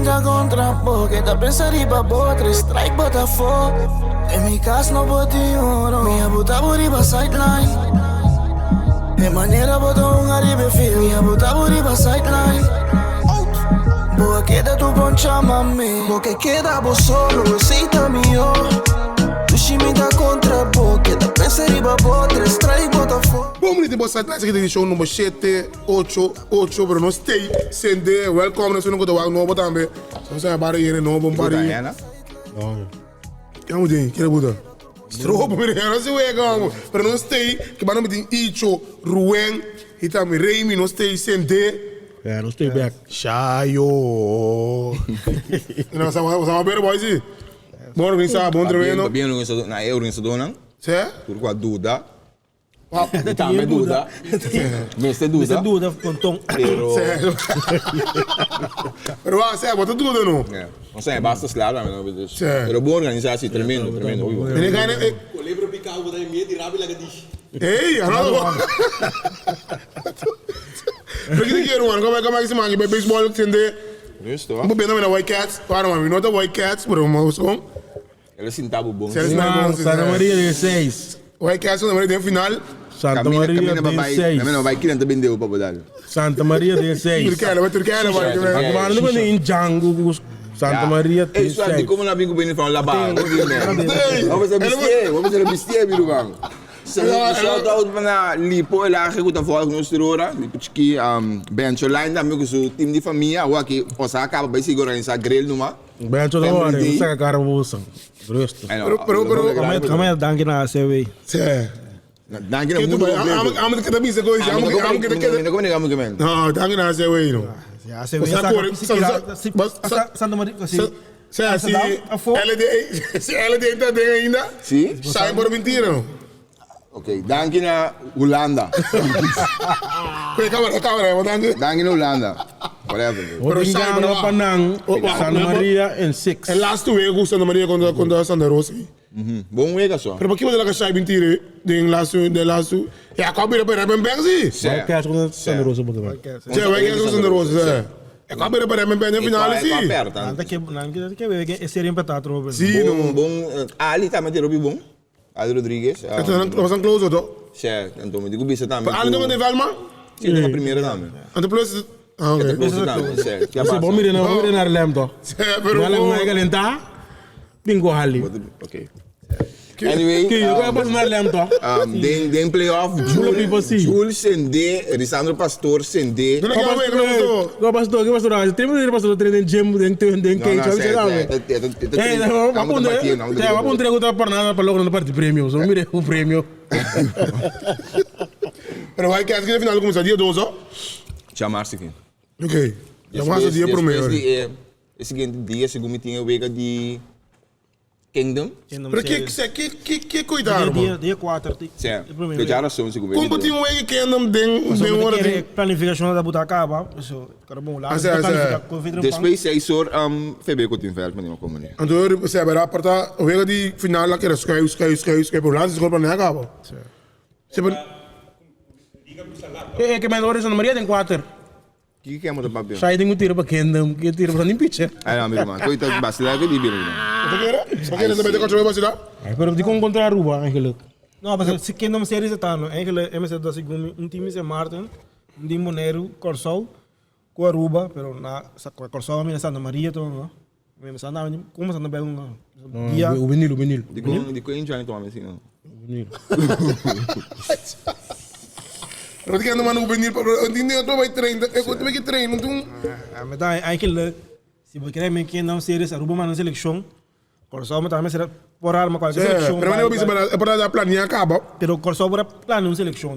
brinca contra bo Keda pensa riba bo Tres strike bo ta fo Den mi cas no bo tin oro Mi a buta bo riba sideline E manera bo ta hunga riba e field Mi a buta bo riba sideline Bo a keda tu poncha mami Bo ke keda bo solo esey ta mihor Dushi mi ta contra bo Keda pensa riba bo Tres strike bo ta fo. Bon bonita bo sa esaki ta di show number shete, ocho, ocho pero no stay sende welcome na esun ku ta wak nobo tambe nos a bari hende nobo un par di Ke amo tin kere buta stropo mi no si wega amo pero no stay ke banda mi tin Icho Ruen y tambe Remy no stay sende Ya no stay back. Shayo no sa sa bere boy si bon organisa bon tremendo Bien organisador na e organisadornan Se tur ku a duda Mi tambe duda. Mester duda. Mester duda ponton. Pero. Pero wa sea, bo ta duda no. Yeah. No sé, basta slaap tambe no. Dus. Pero bon organisatie, tremendo, tremendo. Hopi bon. Mene gana e. Kolebra pica bo ta e mie di rabi laga dishi. Ey, another one. Pero ki ta kier man? Como como si man bay baseball sende. Justo, ah. Bo bena mena White Cats. Para man, mi no ta White Cats, pero mo son. El a sinta bo bon. Santa Maria den seis. Oye, ke Santa Maria den final. Santa Maria den seis. Camina pa bai kinan ta bende bo pa bo dal. Santa Maria den seis. Turkele, bai Turkele bai. Anto mano no bende in Django ku Santa Maria den seis. Ey, suave, como na bin ku bini van laba? Bo bisa bistie, bo bisa bistie mi ruman. Shout out na Lipo Elaje ku ta volg nos tur ora. Lipo chiki, Bencho Line tambe ku su team di famia. Awor aki Osa a kaba bai sigui organisa grill numa. Bencho ta Family ora, day. saca cara bosa. Rustig. Pero, pero, pero. Come, come, danki na ACW. Sí. Danki na Que tu mundo bai, completo. amo, amo que ta bisa coisa, amo que, amo que te queda. Mi no come amo que men. No, danki na ACW no. Sí, ACW O sea, saca corre- siquiera- sa- si- sa- Santa Maria, sí. Sea, si Amsterdam, afo. LD, si LD ta den ainda, Sí. sabe por mentira no. Ok, danki na Hulanda. Oye, cámara, cámara, bo danki. Danki na Hulanda. Whatever. Pero Pero sabe, gana pero- pa nan Oh, oh, Santa oh, Maria en six. El laatste week ku Santa Maria kontra kontra Santa Rosa. Bon wega so. Pero pakiko de la kasai bintire den laatste den laatste. Ja, kwam bira pa Remmen Bank si. Sí. Wij krijgen contra Santa Rosa bote man. Sí, wij krijgen Santa Rosa. Sí. E kwam bira pa Remmen Bank den finale si. Nan ta ke nan ke ke e serie empatá atrobe. Sí, Bon, no. bon. Ali tambe tira hopi bon. Ali Rodriguez. Esta nan was een close toch? Sí, anto mi diku bisa tambe. Maar Ali nog in de Velma? Sí, toma primera tambe. Anto plus ah, oké. Close tambe, sí. Ke Você pasa? bom mira na mira na lem toch. Sí, pero Na lem na calenta. Bingo hali. Oké. Anyway, Ki yo ka pas na lem toch. Den den playoff Jules people see. Jules sende, Risandro Pastor sende. Doe ik jou mee, doe Go pastor, go pastor, tem que pastor trein den gym, den den den No, cage, no, sabe sí, lá. sí, te- te- te- Eh, no, Amo te batir, no, va a poner gusta por nada para lograr parte premio. So mire un premio. Pero wij kijken de finale começa dia 2, hoor. Chamar-se aqui. Oké. Dan was het dia Después primeiro. di e e siguiente dia, segun mi tin e wega di Kingdom. Pero que que que que cuidado, Dia, man. dia 4. Sí, de já razão, segun mi. Como tinha um wega Kingdom den den hora den. Planificação da buta acaba. So, cara bom lá. Ah, sim, sim. Después 6 or, FB ku tin veld, maar como ne. Anto se haberá aparta o wega di final la que era schuif schuif schuif schuif pero laatste score pa ne acaba. Se per Eh, que me ora Santa Maria tem 4. Kiko ke amo ta papia? Sai tem um tiro para Kingdom, que tiro para nem pitcher. Ai, no, mi ruman. Koita basila ke di bira, mi ruman. Wat kere? Wat kere ze bij de controle was dat? Ai, pero di con contra Aruba eigenlijk. Não, mas se Kingdom Series tá no. Eigenlijk MC da segundo um time Sint Maarten, um time Bonaire, Curaçao, com Aruba, pero na Curaçao mina Santa Maria to, no. Mina Santa como Santa Bel no. Dia O Benil, o Benil. Di kon di kon enjoy to ame sino. O Benil. Pero die kende man ook benieuwd, maar die neer bij train, ik moet een beetje trainen toen. Ah, maar dan eigenlijk se você quer me Kingdom Series Aruba mas na seleção, Curaçao mas também será por arma qualquer seleção. Pero wanneer we bij para dat plan niet acaba. Pero Curaçao por plan uma seleção.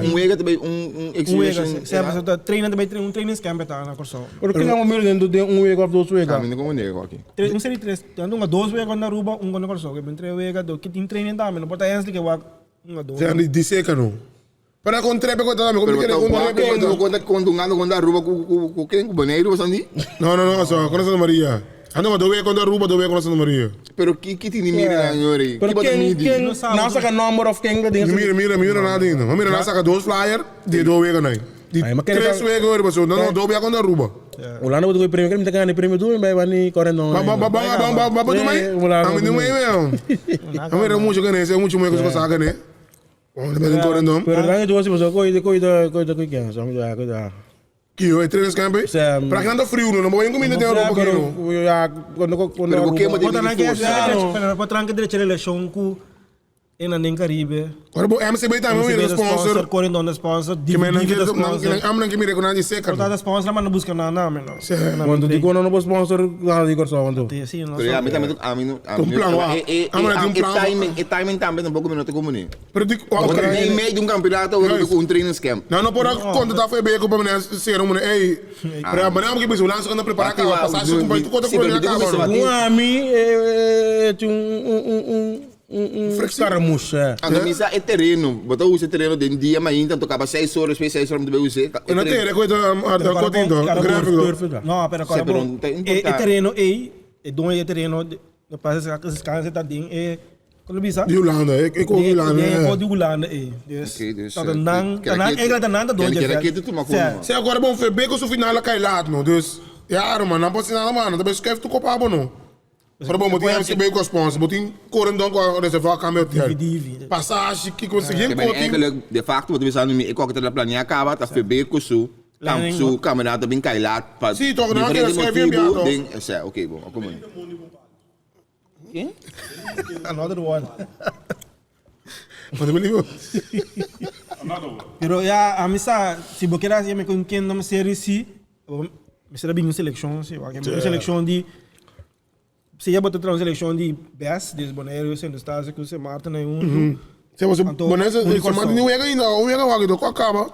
Un wega tambe un un Um exhibition. Sempre tá treinando também um training camp tá na Curaçao. Pero que não mira dentro de um week of dois week. Ah, mi no como nego aqui. Um série três, tanto uma dois wega na Aruba, um na Curaçao, que bem três wega, do que tem training também, não pode antes que wa uma dois. Zijn die die zeker no. Pero con trepe con también, como Pero que con trepe con con con con con con Aruba ku ku ku ken ku Bonaire was andi. No, no, no, so con Santa Maria. Ando maar doe con Aruba, doe con Santa Maria. Pero ki ki tin mira na yori. Pero Ki bota quem midi. quem não saca number of King dat ding. Mira, mira, mira nada ainda. Maar mira, na saca dois flyer, die doe wegen nee. Die Ai, maar ken tres ik- wegen hoor, maar zo. No, no, doe con Aruba. Hulanda bo ta koe premio, kende mi ta gana e premio tur mi bai bani Corendon. Ba ba ba ba ba ba ba dumai? Hulanda. Ami dumai meu. Ami era mucho gane, se mucho mai ko sa gane. Bon, de Corendon. Pero dan itu was koe koe koe koe ken, so mi da koe da. Kio, e trainers camp ei? Pero aki nan ta friu no, no bo bai kuminda den Aruba aki no. Ya, cuando cuando Pero ku ke motibu Por di tranque forsa? Pero por tranque drecha relashon ku enan den Caribe. Ora bo MCB tambe MCB mira ta sponsor. Corendon ta sponsor, Ke men nan DVD ke ta nan sponsor. am nan ke mira ku nan di seka Por no. ta sponsor maar no busca nan namen no. Sí. Wanto di kono no por sponsor gana di Kòrsou anto. Sí, sí, no Pero ya, sa. mi tambe ami no ami Un plan, no wa. e e Amo na tin un e plan, wa. timing e timing tambe tampoco mi no ta comuni. Pero di Bo ok. ta mei mei di un campeonato ora Juist. ku un trainingscamp. Nan no por a konta ta FB ku pa mene sera un mene ey. Pero mene amo ke bisa Hulanda su kanda prepara Wak, kaba wak, pasashi ku bai tu kota sí, ku pero mene mi kaba digo no. bisa Un ami e tin un un un un un scaramouche. Anto mi sa e tereno, bo ta usa e tereno den dia mainta, anto kaba seis ora, despues seis ora mi ta bai usa e E na tereno. tere ku e ta Pero kotinto, kara bo- grafiko. No, pero Sí, kara pero bo no ta e importa. tereno ey, e doño di e tereno, lo pasa es que ta den e Kon lo bisa? Di Hulanda, e ko di Hulanda. E ko di Hulanda e. Dus, Oké, dus, dat nan, kera nan, ketu- eigenlijk dat nan dat kera- doño kera veld. ketu tuma Sea, kono. Se agora bom FB ku su final a kai laat no. Dus ja, man, nan por sinala man, ta schuif tu kopa abo no. Pero bom, botin MCB ku sponsor, botin Corendon ku reserva cambio hotel. DVD. Passage, ki consegui Ik ben kotin. eigenlijk de facto wat we zijn nu, ik ook dat planea kaba, dat FB kusu, kamp su, camerata bin kai laat, pa Sí, toch, nou, diferente dat schrijf je hem, ja, motivo, toch. ding, zei, oké, bon, kom maar. Another one. Maar dat wil ik Pero ja, a mi sa, si bo kera si me con Kingdom Series si, mi será bem uma seleção, si, wa, que uma seleção de se já botou uma seleção de best, des Bonaire, Sint Eustatius, com Sint Maarten en um. Se você Anto, bonese, único se mata só. ni wega ainda, o wega wagi do acaba.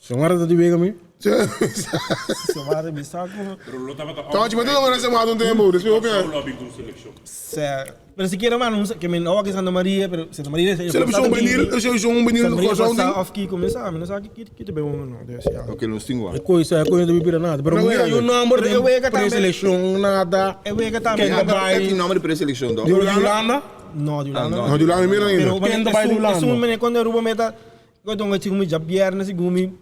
Songara ta di wega mi. Se Se Maarten mi sa como Pero lo tabata Então, tipo, então agora se mata um tempo, dus eu Solo lobby com seleção. se, pero si quiero man, que me no que Santa Maria, pero Santa Maria Se ele puxou um benil, eu sou um benil Santa do Maria coração. passa of ki começa, a mim não sabe que que te bem um não, dus ja. Oké, não stingo. E koi sa koi no bibira nada. Pero Não, mira é. yo number Pero e wega de tambe. seleção nada. E wega também. Quem tá É que vai? nome de pré-seleção, De Holanda. No, de Holanda. Não, de lá não mira ainda. Pero Quem tá vai de Holanda? Isso me quando Aruba meta, quando eu tinha me já viernes e gumi,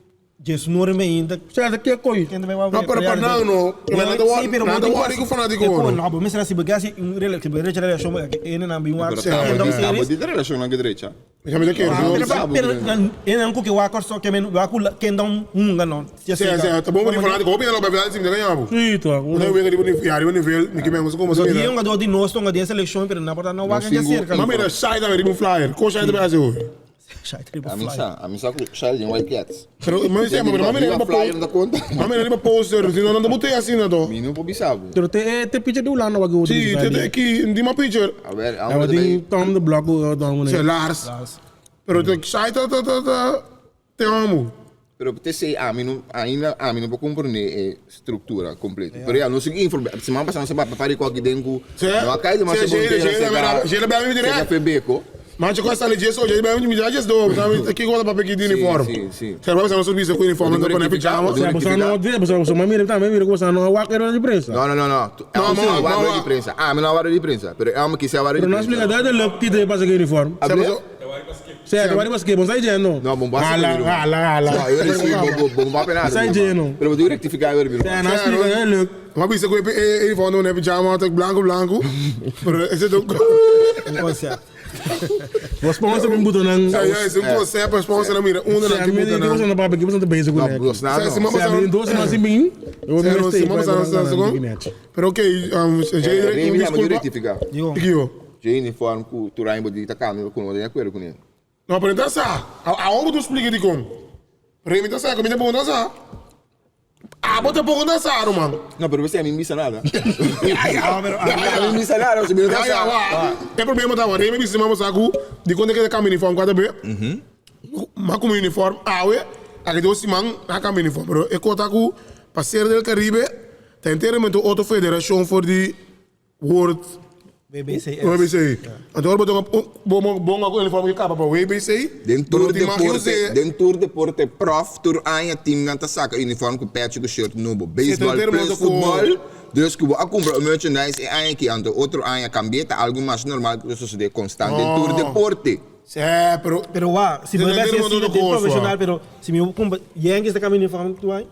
Jesus me ainda. Certo que koi. Quem também vai Não, pero para não, não. Mas não Sí, pero não mo worry com fanático. Não, não. não, mas será se porque um rela que brecha relação que ene na bi um Pero Sim, tabo, sim. tabo di relação na direita. Já me quero. Pero Sabe, pero ene não que wa corso que men wa ku quem dá um não. Sim, sim, tá bom para fanático, hope ela vai ver assim, ganhava. Sí, to. Não wega de nível, de nível, me que mesmo como So se die mira. um do de nós tonga de seleção pero na porta não wa que já cerca. Mas mira, sai da um flyer, com sai da Brasil. Sai triple A mim fly. sa, a mim sa ku sai de White Cats. Pero mas é, mas mas mira, flyer não dá conta. mas mira, riba poster, se não não botei assim não tô. Mim não pode sabe. Pero te te picture de Holanda wa go. Sim, tem aqui, de uma picture. A ver, Ja, a maar die Tom de Blok dan Sei Lars. Pero tem sai tá tá tá tá. Te amo. Pero te sei, a mim não, ainda a mim não pode compreender a estrutura completa. Pero já não sei informa, semana passada você vai para qualquer dengo. Sim. Não acai de mais Sim, sim, sim, sim, sim, direto. Febeco. Mas eu gosto de disso, hoje bem me dá do, sabe? Aqui gosta para pedir de uniforme. Sim, sim. Você vai fazer um serviço com uniforme, não põe pijama. Sim. Você não vê, você você mas mira também mira que você não wa era de prensa. Não, não, não, não. É Não, um não, não, não. de prensa. Ah, mas não era de prensa. Pero é uma que se era de Pero não prensa. explica duidelijk que te passa que uniforme. A ver? Certo, vai basquete, bom sai dizendo. Não, bom, basta. Ala, ala, ala. Não, eu recebi, bom, bom, nada. Sai dizendo. Pero vou rectificar agora, meu. É, não explica duidelijk. Mas bisa com uniforme não é pijama, tá branco, branco. Pero esse é do Um conceito. O sponsor me botou nang. Ja, ja, esse é um conceito, sponsor mira, um da Sim, que mira, buta que você na. não paga, que você não basic Não, né. gosto nada. Sim, não. sim, Se abrir dois mas assim bem, eu vou Sim, me sim, mistake. vamos avançar, Pero ok, É, já Remy, mas eu desculpa. rectificar. Digo, Aqui, ó. De uniforme com Turain Bodita Câmara, com o de acordo com ele. Não, pero então sa. A a tu explica de como. Remy tá sa, comida bom tá sa. Ah, bota pouco tá sa, mano. Não, pero você a mim me missa nada. Ah, pero A mim missa nada, você me não Ja, ja, wa. É problema tá, Remy disse mama saku, de quando que cambia uniforme quando be. Ma como uniforme, ah we, aqui do simang na cambia uniforme, pero e kota ku passeiro del Caribe, tem inteiramente outra federação for die World WBCS. WBC. Então botou bom bom com uniforme que capa para WBC. Den tour Pero tem mais deporte, den tour deporte prof, tour anja team nan te saca uniforme com patch com shirt novo. Baseball tem plus termo futebol. Dus que a compra merchandise e anja que ante outro anja cambieta algo mais normal que sucede constante. Den tour deporte. É, pero Pero wa, si Tem me termo assim, do de curso, profissional, wa. pero si me compra Yankees da caminho uniforme tu vai.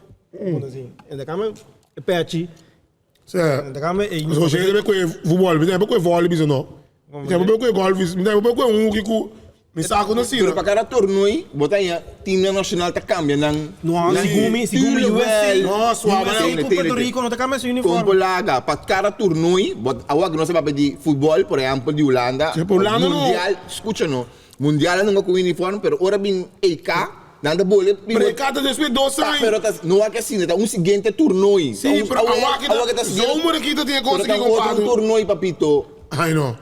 Assim, en da cama E pechi. Sí. So she debe kue futbol, mi debe kue volley bisa no. Mi debe kue golf, mi debe kue un hockey ku mi sa ku no sirbi. Pero pa kada tornoi bo ta haña teamnan nacional ta kambia nan. No, segun mi, segun mi USA. No, suave. USA ku Puerto Rico no ta kambia su uniform. Kon bo laga pa kada tornoi, bo awor ku nos a papia di futbol, por ehempel di Hulanda, mundial, skucha no, mundial nan nunka ku uniform, pero ora bin EK, Nan ta bole Pero e kata despues dos aña. Pero ta no a asina, ta un siguiente toernooi. Sí, pero awa ki ta zomer aki ta tin e cosa ki compadre. Pero ta otro toernooi papito. Ay no.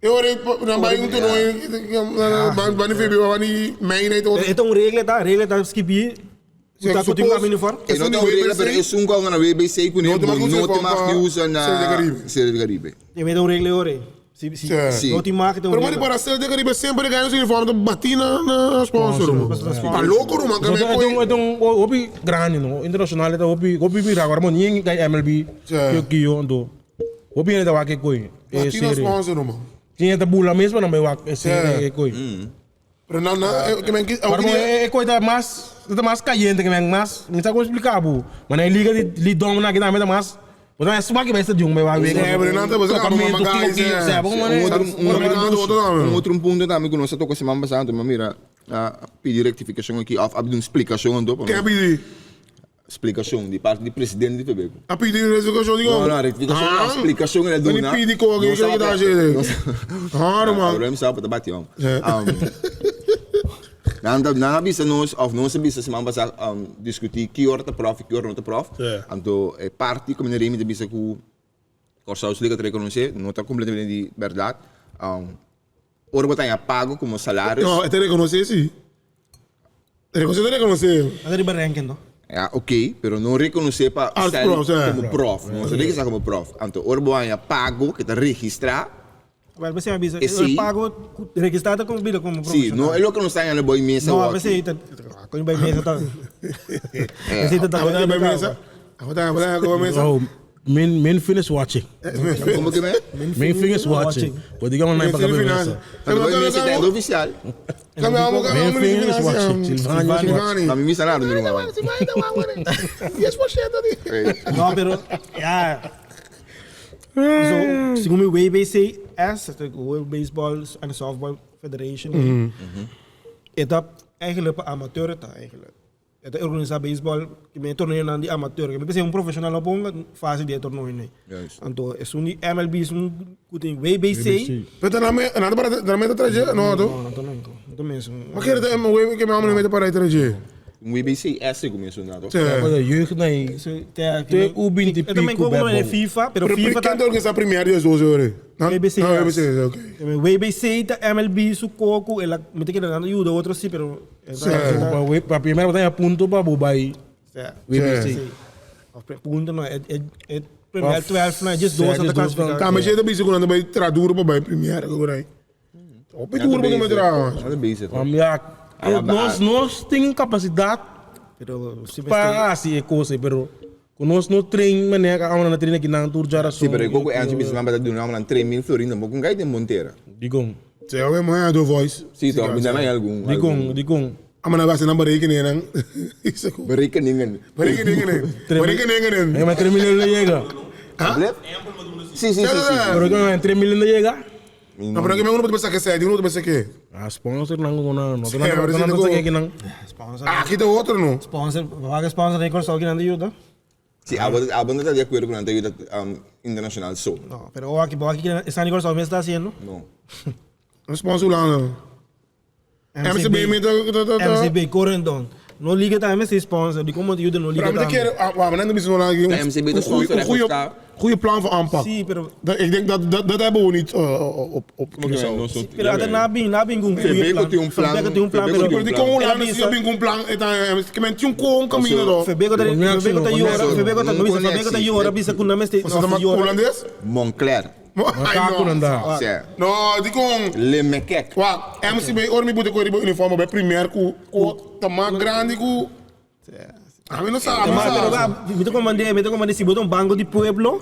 E ora nan bai un toernooi ban di februari ban di mei na e E ta un regla ta, regla ta skibí ku ta ku tin ku uniform. E no ta un regla pero esun ku a na WBC ku no te mag di usa na Serie del Caribe. E ta un regla e ora ei. Si, si. Sí. No tin marketing. Pero mari para ser de Caribe sempre gana su uniforme ta bati na na sponsor. Pa loco ruman Eta un eta un hopi grandi no internacional eta hopi hopi mira agora mo ni kai MLB kio kio anto hopi hende ta wak e koi e Bati na serie. sponsor ruman. Tin hende ta bula mes pa nan bai wak e serie e koi. Pero nan nan ke men ki Pero e koi ta mas ta mas cayente ke men mas mi sa como explica bo ma na e liga di lidom nan aki tambe ta mas bo ta smak bai stadion bai wak wega Sí, pero nan ta basa tocamento mama kiko guys, kiko eh. sea bo como Un otro, un Mama otro, guys, otro tambe. un otro punto tambe ku nos a toka siman pasá, anto mi a mira a pidi rektifikashon aki òf a pidi un splikashon anto pa Ke a nos. pidi? Splikashon di parti di presidente di Febeko. A pidi rectificacion di No, no, rectificacion no, splicacion el a duna. Ni pidi ko ke ke ta haciendo. Haro man. Ahora mi sa pa ta bati hom. Nan ta nan a bisa nos of nos a bisa siman pasa discuti ki ora ta prof y ki ora no ta prof. Anto e parti ku meneer Remy ta bisa ku Kòrsou Liga ta rekonosé no ta kompletamente di bèrdat. Ora bo ta haña pago komo salaris. No, e ta rekonosé si. Rekonosé ta rekonosé. Anda riba ranking no. Ya, ok, pero no rekonosé pa Als stel prof, sí. komo prof. No ta registrá komo prof. Anto ora bo haña pago ke ta registrá. Wel, p'esei mi a bisa, E si. e pago ku registrá ta komo bira komo Sí, profeshonal. no e loke nos ta hañando bo mesa No, awor. p'esei ta, koño bai mesa ta. P'esei ta ta. Abo ta bai mesa. Abo ta bai mesa. Oh, Min min finish watching. Como que me? Min finish watching. Bo diga man pa kabe mesa. Pero boy mesa ta oficial. Min finish watching. Silvani. Na mi misa nada mi ruman. No, pero ja. So, segun mi WBCS, dat is World Baseball and Softball Federation. E ta eigenlijk pa amateur ta eigenlijk. E ta organisa beisbòl, ki men e torneonan di amateur. Mi pensa un profeshonal no por hunga fásil di e torneo nei. Anto esun di MLB esun ku tin WBC. Pero ta nan me, nan ta para, nan me ta traje, no to? No, no ta nunka. No ta mesun. Ma kere ta MW ke mi amo me ta para traje? WBC S ku mesun na to. Sí. Pero jeugd na i. Te U 20 E ta men pico komo bebou. FIFA, pero Pero FIFA ta. ken ta organisa primer di 12 ora? WBC. Ah, WBC, ok. WBC ta MLB su koko, el a mi ta kere nan ta yuda otro si, pero Sí. Pa primero bo ta haña punto pa bo bai WBC. Punto no, e e primer 12 no, djes dos nan ta clasifica. Tambe si e ta bisa ku nan ta bai traha duro pa bai primer algo por ahí. Hopi duro pa nan traha. Nan ta bezig. Ya, nos nos tin kapasidat pa hasi e kos ei, pero ku nos no train manera ku nan a train akinan tur djarason. Si, pero e koko Angie bisa nan tabata duna nan 3000 florin tampoco un gai den Montera. Dikon? Si, awe mo haya do voice. Si, toch, mi nan haya algun. Dikon, dikon? Ama nan basa nan berekeningen. Berekeningen. Berekeningen. Berekeningen. Ma 3000 no yega. Si, si, si, si. Pero ke 3000 no yega? No, pero ke uno por pensa ke sedi, uno por pensa ke. Ah, sponsor nan ku nan, no nan ta saki nan. Sponsor. Ah, kita otro no. Sponsor, wak sponsor den Kòrsou ki nan ta yuda? Si, abo abo no ta di akuerdo ku nan ta yuda internashonal so. No, pero wak wak ki esnan di Kòrsou mes ta hasiendo. No. Un sponsor Hulanda. MCB mi ta ta ta. MCB, Corendon. No liga tambe mester sponsor, di como yuda no liga Pero mi ta tambe. kere, ah, wa, maar net bisa no laat De MCB ta sponsor een echt goeie, sta. goeie plan voor aanpak. Sí, pero Dat, ik denk dat, dat, dat hebben we niet op, op Curaçao. No, so- pero ata na bin, na bin ku un goeie Febeco plan. tin un plan, Febeco tin un plan, Febeco pero tin Pero di kon Ela Hulanda si bisa- bin ku un plan, e ta, ke men tin un kon camino do. Febeco ta Febeco ta yora, Febeco ta bisa, Febeco ta yora bisa ku nan mester Você ta holandês? Moncler. Ai, Makaku no. nan da. Sí. No, di kon Le Mekek. Wak, MCB ora mi bute ku riba uniforme bij primer ku ku ta mas grandi ku Ami no sa, ami no Pero sa. mi ta komandé, mi ta komandé si bo ta un banco di pueblo.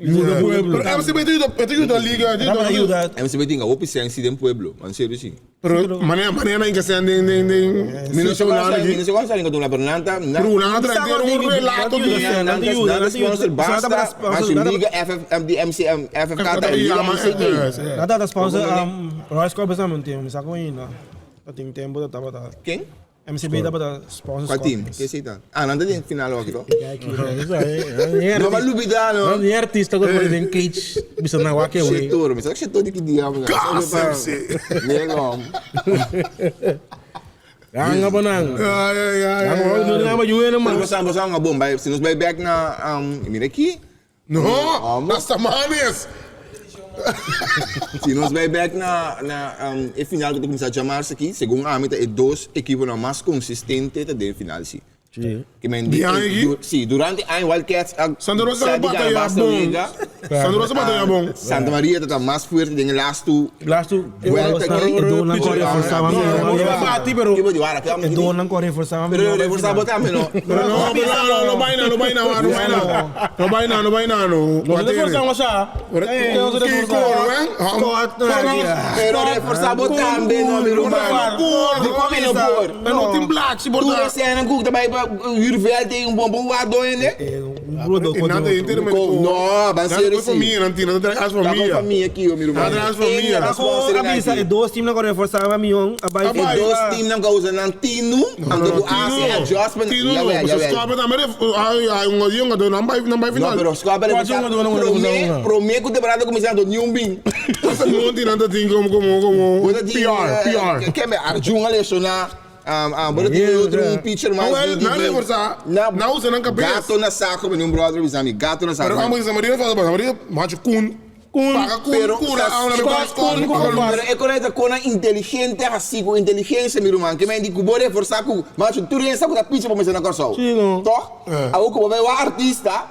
Yuda pueblo. Pero MCB ta yuda, e ta yuda liga, e ta Nan yuda. yuda. MCB tin hopi sensi den pueblo, man serio si. Pero manera manera nan inka sen den den den Mi no sé nacional cuál mi aki. no sé cuál salen con la pero nan ta nan Pero nan a traer un relato di nan Nan ta yuda, nan ta nan yuda. sponsor basta, Nan mas liga FF di MCM FFK ta liga MCB. Nan ta sponsor Royce Corpus tambe un tempo, mi sa con ainda. Ta tin tempo ta tabata. Ken? MCB tabata sponsor Cual team? Scorpions. Ke si ta? Ah, nan ta den final aki to. No No ba lubida no. Ni artista ko pa den cage. Bisa na wake we. Setor, mi sa setor di ki dia mo. Gas, MC. Nego. Ganga pa nang. Ay ay ay. Ganga pa nang ba yun Pero naman. basta basta nga bomba, si nos bay back na mira aqui. No, hasta manes. Si nos bay back na na e final ku ta kuminsá djamarsa aki, segun ami ta e dos ekiponan mas konsistente ta den final si. Sí. Ke men di Bian aki? si, durante aña Wildcats a Santa Rosa sa a di gana bataya basta bon. wega. Santa Rosa bataya bon. Santa Maria ta ta mas fuerte den e lastu Lastu vuelta aki. E donan ku a reforsá mas No, mihó. no bati pero Kibo di wara, E donan ku a reforsá mas Pero mihó. reforsá bo tambe no. Pero no, pero no, no, no vaina, no vaina, no vaina. No vaina, no vaina, no. No se reforzan o sea. No se Kiko, reforzan. no ven? Scott, Pero reforsá bo tambe no, mi ruman. Por, Di kon mi no por. Pero no tin black, si por Tur ta. esena ku ta bai pa huurveld tegen un bon bon wado ende. Un brodo E nada inter me No, ban Nada serio com si. família, não tem, não tem as Tá com família. família aqui, ô, meu irmão. Nada as família. Tá Ako avisa, e dos team na ko reforçar mas mihó. Abay, Abay. E dos team não causa não tino, ando com AC adjustment. Tino, Já no, vai, já você vai. scope também, ai ai um dia um não vai não vai Não, final. pero scope Quase um jogador não Prome, não. prome que temporada começando nenhum bem. Não tem nada tem como como como Bota de PR, PR. Que me Arjun lesionar. Bota de outro um pitcher mais. Não, ele não reforçar. Não usa na cabeça. Gato na saco, meu brother, bizami, gato na saco. Pero amo que Maria fala, Maria, macho kun. Kun. Paga kun, Pero, kun, a una Scott, kun, Kun, kun. Pero é correto, com a inteligente assim, com inteligência, meu irmão, que me indica o reforçar com, mas tu pensa que tá pitcher para começar na corso. Sim, não. Toch? É. Aí como vai o artista,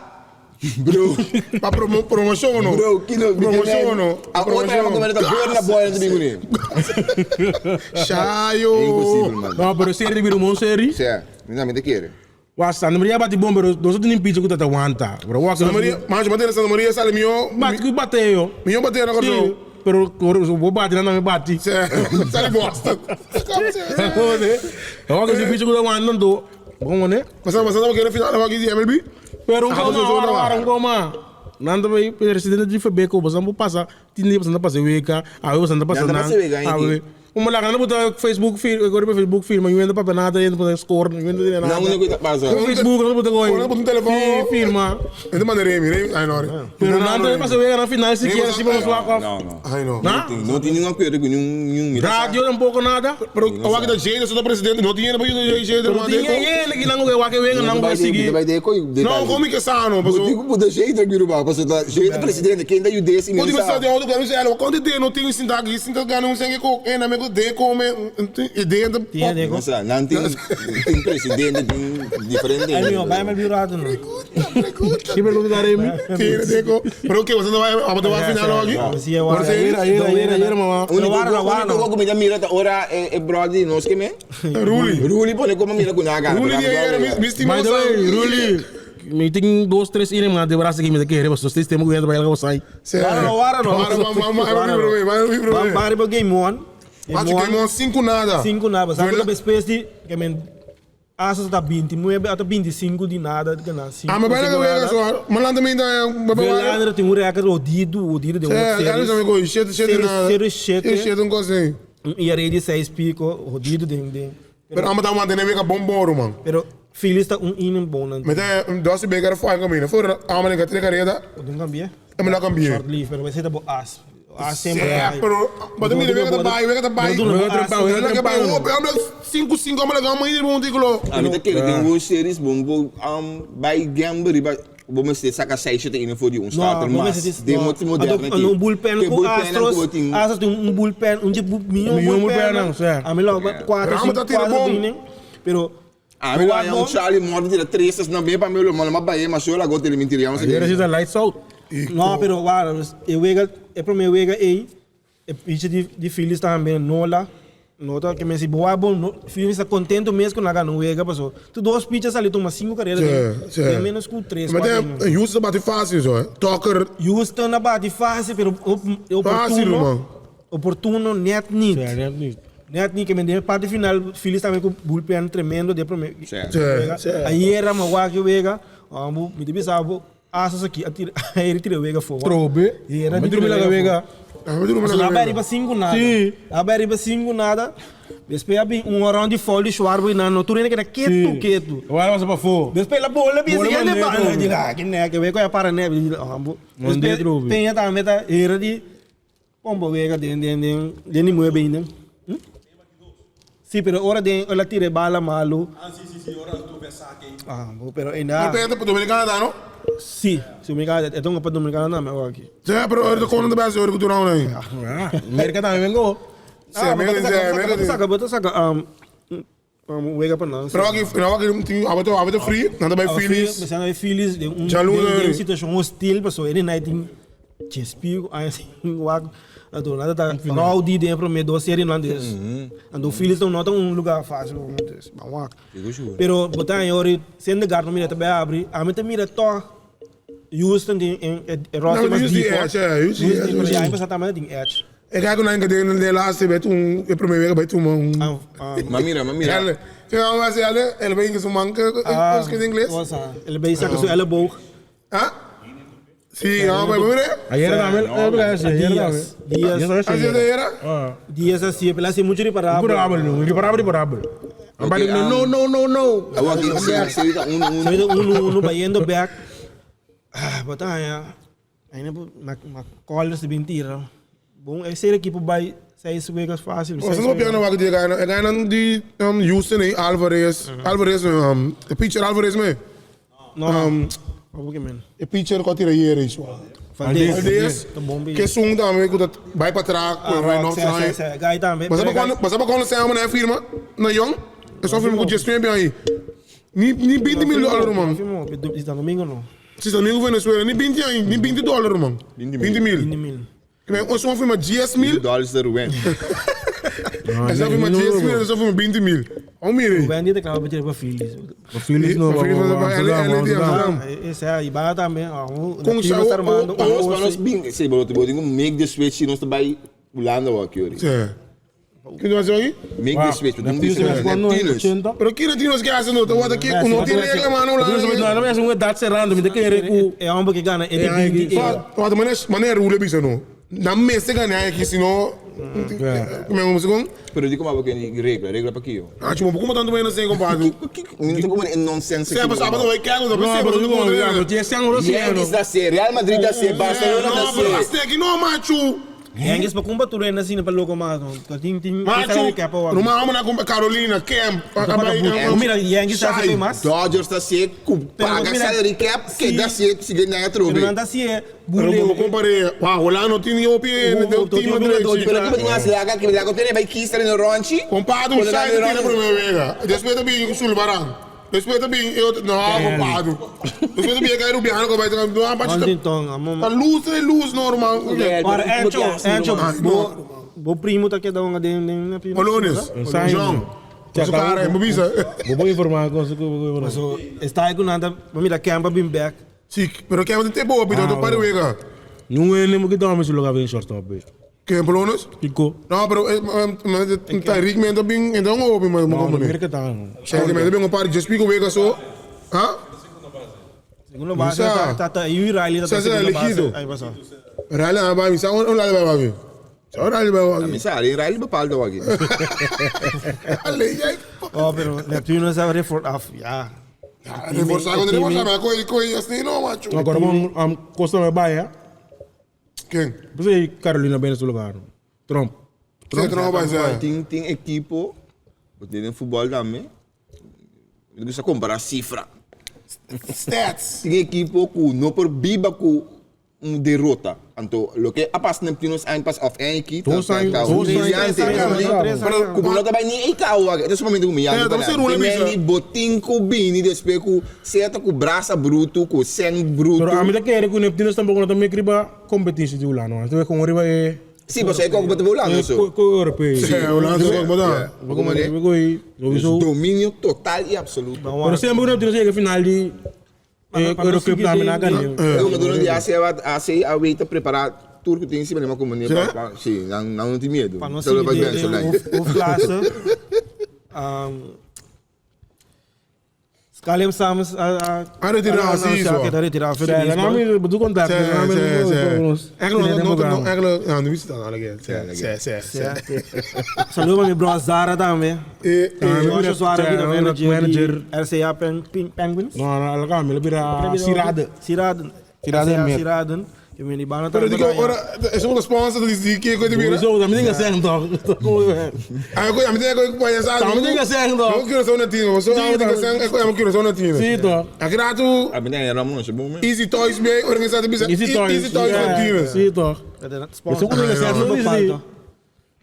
bro, Pa promo promoção no. bro, que não, Promoção no. A outra é como tá burna boy no domingo, né? Chayo. É impossível, mano. No, pero serie biro mon serie. Cê, me me te quer. Wa Santa Maria bati bom pero dos tin picho ku tata aguanta. Pero wa Santa Maria, macho, mantém Santa Maria sale mio. Bati ku bateo. Mio bateu na Sí, corso. pero bo bati na me bati. Sale bosta. Wa que si picho ku aguanta do. Bom né? Mas mas não quero final aqui de MLB. Pero um Ah, koma, você wara, joga wara, um koma. Nanda vai presidente de FBK, você não passa, tinha você não passa weka, ah você não passa Nanda nada. passa weka, hein, Ah, aqui. Uma lá, não botar Facebook, firma, agora para Facebook firma, não entra para nada, entra para score, não entra nada. Não, não coisa passa. No Facebook, não botar Não botar um telefone. Sim, firma. Então manda Remy, Remy, ai não. Pero nanda passa weka na final, se quer, se vamos lá. Não, não. Ai não. Na? Não tem nenhum acordo com nenhum nenhum. Rádio tampouco nada. Pero o aqui da Jada, sou presidente, não tinha para ajudar Jada, Pero tinha ele que não que weka não vai seguir. Vai ter coi. Não, como que sano, Vou pessoal. digo pro jeito aqui, irmão, passou da jeito presidente, quem dá o desse Quando você de onde quero ser, quando tem não tem sinta aqui, sinta ganha um sangue com, é na mesma de come, e dentro. Tinha nego. Nossa, não tem tem presidente, tem diferente. Ay, mihó, vai MLB rato, no. Que pergunta da Remy? Tem de Pero que você não vai, a botar final aqui. Sí, é wara. Ayer, ayer, ayer, ayer, mamá. O único Wara, wara, único que me mira ora é é brother, não sei que Ruli. Ruli pone como mira com a cara. Ruli de era mis By the way, Ruli, me tem dois, três irem lá de braço aqui, me daqui, vocês têm tempo que entra para ela sai. Wara, no, wara, no. Wara, vai, vai, vai, Vai vai. para game one. Acho que game 5 nada. 5 nada. Sabe que depois de que men Asas tá 20, 9 até 25 de nada, que na 5. Ah, mas vai lá que só. Mas lá também tá, vai lá. Verlander tem um recorde odido, odido de É, cara, já me coi, shit, shit nada. Series 7. Shit, um coisa assim. E a de 6 pico, odido de de. Pero amo tá mantendo bem bom bom, man. Pero Phillies tá um inning bom não. Mas é, doce bem cara foi caminho. Fora, amo nem que três carreira, Não cambia. é melhor cambiar. Short leaf, pero vai ser bo as. As sempre. É, pero mas também vem que vai, vem que vai. Vem que vai. Ô, amo 5 5 amo legal mãe de bom título. A mim tá que tem o series bom bom um by gamble riba bom mas saca 6 7 in voor die ons starter mas de moet moderno aqui. Um bullpen com Astros. Astros tem um bullpen, um de milhão bullpen. A mim logo 4 5 4 Pero A mim lá é um Charlie Morton tira três não bem para meu mano mas bahia mas eu lá gosto de mentir não Ayer is lights out. No, pero wara, eu wega, é para mim wega ei, e pitch de de Phillies também Nola. No ta ke men si bo wak bon no Phillies ta contento mes ku nan a gana un wega paso tur dos pitcher sali tuma sinku karera den den menos ku tres Ma kuater te inning. Houston bati fácil so eh. Tucker Houston a bati fácil pero op Fácil, oportuno ruman. oportuno net niet. Sí, net niet. Net niet ke men den parti final Phillies tambe ku bullpen tremendo den prome Sí. Sí, wega. sí. Ayera mi a wak e wega mi ta bisa bo Asas aki a tira aire tira wega for. Trobe. Era Mi di drumi laga wega. Ah, mi drumi Paso laga na wega. riba cinco nada. Sí. Na bai riba cinco nada. Después a bin un round di foul di Schwarber na no tur hende keda ketu ketu. Ora pasa pafó. Después la bola bin Bola siguiente mandé pa. trobe. Diga, ah, ki nek, wega ya para nek. Ah, bo. Mandé Después trobe. Peña tambe ta era di Pombo wega den den den den di muebe ainda. Hm? Sí, pero ora den ora tira e bala malo. Ah, sí, sí, sí, ora tu ve saque. Ah, bo, pero ainda. Pero pa Dominicana da, no? Sí, sí, Dominicana, e tonga pa Dominicana na me aki. Sí, pero ora kono de base ora ku turão aí. Ah, Merca tambe vengo. Sí, América, sí, América. Bota saca, bota saca, um, um, wega pa nan. Pero aki, no aki tin abato abato free, nada bij Phillies. Pensando bij Phillies, den un, Djaluna, den, den eri. situacion hostil, paso eri night tin Chespigo, ay wak, anto nada ta rowdy den prome dos serie nan des. Anto Phillies ta no ta un lugar fácil, des, ba wak. Pero bo ta haña ori Syndergaard no mira ta bay abri, ami ta mira toch Houston tin e e roster No, mas Houston deep hoor. edge, eh, Houston Houston, edge, pero sí. ya aña pasá tambe tin edge. E kijk ku nan den den laatste bij toen e prome wega bij toen man. Ah, ah, Ma mira, ma mira. El, que vamos a hacer, el ben que su man que ah, que inglés. was, ah, El bay saca su elleboog. Ah? Sí, no, pero mire. Ayer tambe, ayer tambe. Diaz, Diaz. Así de era. Ah. Diaz así, pero hace mucho riparable. Riparable, no, riparable, riparable. Ok, No, no, no, no. Awor aki si si ta uno uno. Se weet uno uno bayendo back. Ah, but ah, ja. Ainda ma ma callers de bin tira. Bon, e ser equipo bay seis wegas fácil. Você não piano wa que gana, gana di um, Houston eh, Alvarez, Alvarez um, the pitcher Alvarez me. No, Um, um, que men. e pitcher ko tira hier is. Valdez. Valdez. Tá bom Que sung também que dat bij patra, Ah, right now. Sim, sim, gai também. Mas sabe quando, mas sabe quando você ama na firma, na Young, é só firma com gestão bem aí. Ni ni 20 mil dólares, man. Firma, está domingo não. Se domingo Venezuela, ni 20 aí, ni 20 dólares, man. 20 mil. 20 mil. Que bem, só firma 10 mil, Dólares da Ruen. essa firma 10 mil, essa firma 20 mil. Olha mire. O Wendy tá claro para tirar para Phillies. Phillies no, Phillies, Amsterdam. Esse é, e Barra também. Com está armando. Nos pa nos bin, sí, bro, bo tin make the switch nos ta bai Hulanda wak yori. Sí. Que não é Make the switch, bo tin Neptunus, Neptunus. 80. Pero que não que hace no, te voy aqui, não tem regra, mano, lá. Não, não é um idade cerrando, me tem que ku. É um que gana, é de 20. Wat mané, mané rule bisa no. Na mesa ganhar aqui, senão Como é que segundo? Pero di como que regla, regla pa kiyo. Ah, tipo, como tanto menos sem compadre. Não tem como é nonsense. Sempre sabe não vai quer, não No, percebe, pero não não, não. não, tinha sangue no Yankees da C, Real Madrid da C, Barcelona da Não, pero C. até aqui não, macho. Yankees pa kumba tuloy na sino pa loko mas. no. Ting ting Macho. Numa amo na com Carolina, Camp. Mira, Yankees sa foi mas. Dodgers da C, ku paga mira, salary cap, que da C, se ganha Pero trobe. não dá se é Pero bule. como comparei, uau, lá não tinha o pé, não tinha time direito. Pero que tinha laga que laga tiene vai kista no ronchi. Compadre, um sai tira primeiro vega. Depois também o Sulbaran. Depois também eu não, compadre. Depois também cai o Biano que vai não, mas Então, amo. tá luz, é luz normal. Ora, Encho, Encho, Ah, bo bo primo tá que dá uma den den na primo. Colones, João. Su cara, é mobisa. Vou informar com o So, está aí com nada, mira Kemba been back. Sim, pero que é muito boa, pito, tu para vega. Não é nem que dá mas lugar bem shortstop. Que Colones? Kiko. Não, pero Tyreek man também, então o mas Não, como não, né? América tá. Cheque man também um par de speak vega so. Hã? Segundo base, Isa. tá tá tá e o Riley tá Sa- sa- segunda base. elegido. Aí passou. Riley ah, vai, sa um lado vai vai. Sa Riley vai vai. Mi sa, Riley bepaalde wak. Ale, jij. Oh, pero Neptuno sa report af. Ja. Reforçar quando reforçar, mas coi coi assim não, macho. Agora vamos um Costa me Bahia. Quem? Você Carolina bem nesse lugar. Trump. Você não vai ser. Tem tem equipo, tem futebol também. Eu gusta comparar cifra. Stats. Tem equipo que não por biba com um derrota. Então, lo que apas Neptunus ein pas of een equipo. Dos años, dos años, tres años. Como não também nem EK, é somente humilhante. É, deve ser uma Tem missa. botin com bini, depois com seta com braça bruto, com sangue bruto. Pero a mim que era que o Neptuno tampouco não também criba competência de lá, não. Então com riba é. Sí, pasobra e kòk bo ta bai Hulanda so. Ku europeo. Sí, Hulanda su kòk bo ta. Bo komo ne? Dominio total i absoluto. Pero semper ku nos yega final di Eurocup tambe nan a gana. E hungadónan di AC AC a wei ta prepará tur ku tin encima di nan komo ne pa sí, nan no tin miedu. Pa nos sigui den hoofdklasse. Scalem Sams a A retirá, sí, so. A retirá for di Sè, baseball. mi bedoel contact. Sè, sè, sè. Eigenlijk no, no, eigenlijk, ja, nu is het dan alle Sè, sè, sè. Saludo pa mi bro Zara tambe. Eh, eh. Joshua Suarez Sè, ki ta manager manager. di RCA Penguins. No, no, alga, mi lo bira Sirade. Siraden. Siraden RCA meer. Siraden. Ki mi di banda Pero tambe digo, ta ora, es un sponsor di di ke ko di mira. Sowieso, dat mi tinga zeggen toch. Ah, ko mi tinga ko pa yasa. Dat mi tinga zeggen toch. No Curaçao na team, so ah, mi tinga zeggen, ko mi Curaçao na team. Sí toch. Aki rato Ah, mi tinga Ramon, se bom, Easy Toys mee organisatie bisa Easy Toys. Easy Toys na team. Sí toch. Sponsor. Is ook een zeggen, no, is die.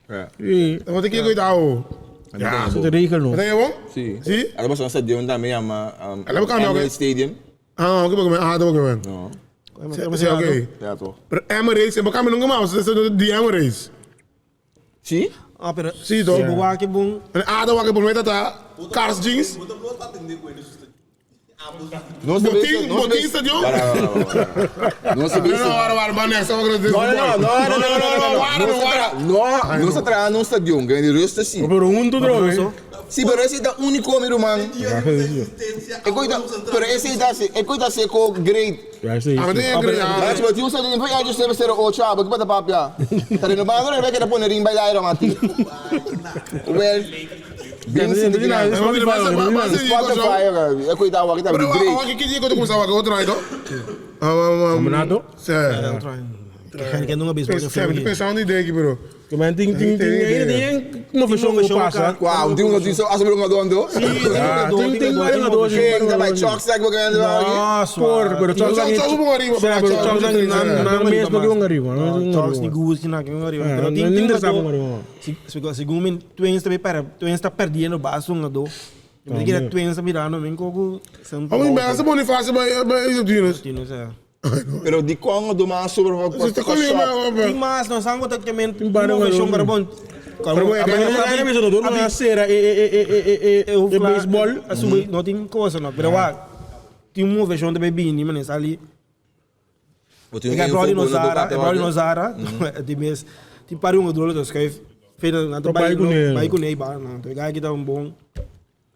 Ja. Sí. Want ik ko dao. Ja. Zit de regel nog. Wat denk je bom? Sí. Sí? Ala basta stadion tambe yama Ala bo kambia, Emirates Stadium. Ah, oké, oké, ah, dat ook No. Sí, oké. Ja toch. Pero Emirates, en bo kambia nunca mas, dat is die Emirates. Sí? Ah, pero Sí, toch? Si bo wak e bon. En ah, dat wak por meta ta Cars Jeans. Nos ta Botin, bezig- nos Botin bezig- Stadion? Para, para, para, para. Nos ta No, bezig- no, wara, wara, man, next, wara, No, no, no, no, no, no, no, no, wara, Nos ta wara. tra- No, nos ta traha na un stadion, que di rustig sí. Pero hunto droga. eh. Sí, pero ese ta único, mi ruman. E coita, pero ese ta se, e coita se ko great. Ja, sí. Ah, maar denk ik, ja. Maar je moet stadion van ja, 708, ah, maar ik papia. Ta renovando, re que pone ring bij dairo, mati. Well, Bing Ja, ja, ja. Spotify, Spotify, e coita wa kita Pero great. wa que que ko kumsa wa ko outro aí, to? Ah, ah, Campeonato? Sim. Kijk, ik nunca baseball Sim, mi pensando idea aqui, bro. Que man ting ting ting ainda tem uma versão que passa. Wow, die um so as we dondo. Ah, ting ting maar een doos. King, dat bij Chuck stack we gaan Nossa, Por, pero Tchau, tchau tchau, tchau, arriba. Será, pero tchau na na mesmo que um arriba. Chucks ni Goose ni que arriba. Ah, Pero não interessava um arriba. Segundo me Twins também para, Twins está perdendo baixo um do. Eu me digo Twins está mirando, men coco. Vamos em essa Bonifácio vai vai Dinos. Dinos é. Pero di Congo do maar sobre Você está comigo, Tem mais, nós sango tá também. Tem barulho, Uma versão para bom. Pero bueno, Ainda mesmo não não será e e e e e baseball. Não tem coisa não, pero wa tem uma versão também bem, mas ali. Ik heb Brody Nozara, Brody Nozara, die mes, die pari um drolo, dus schrijf, feita na to Bai bai com ele. bai com ba, na to gai kita um bom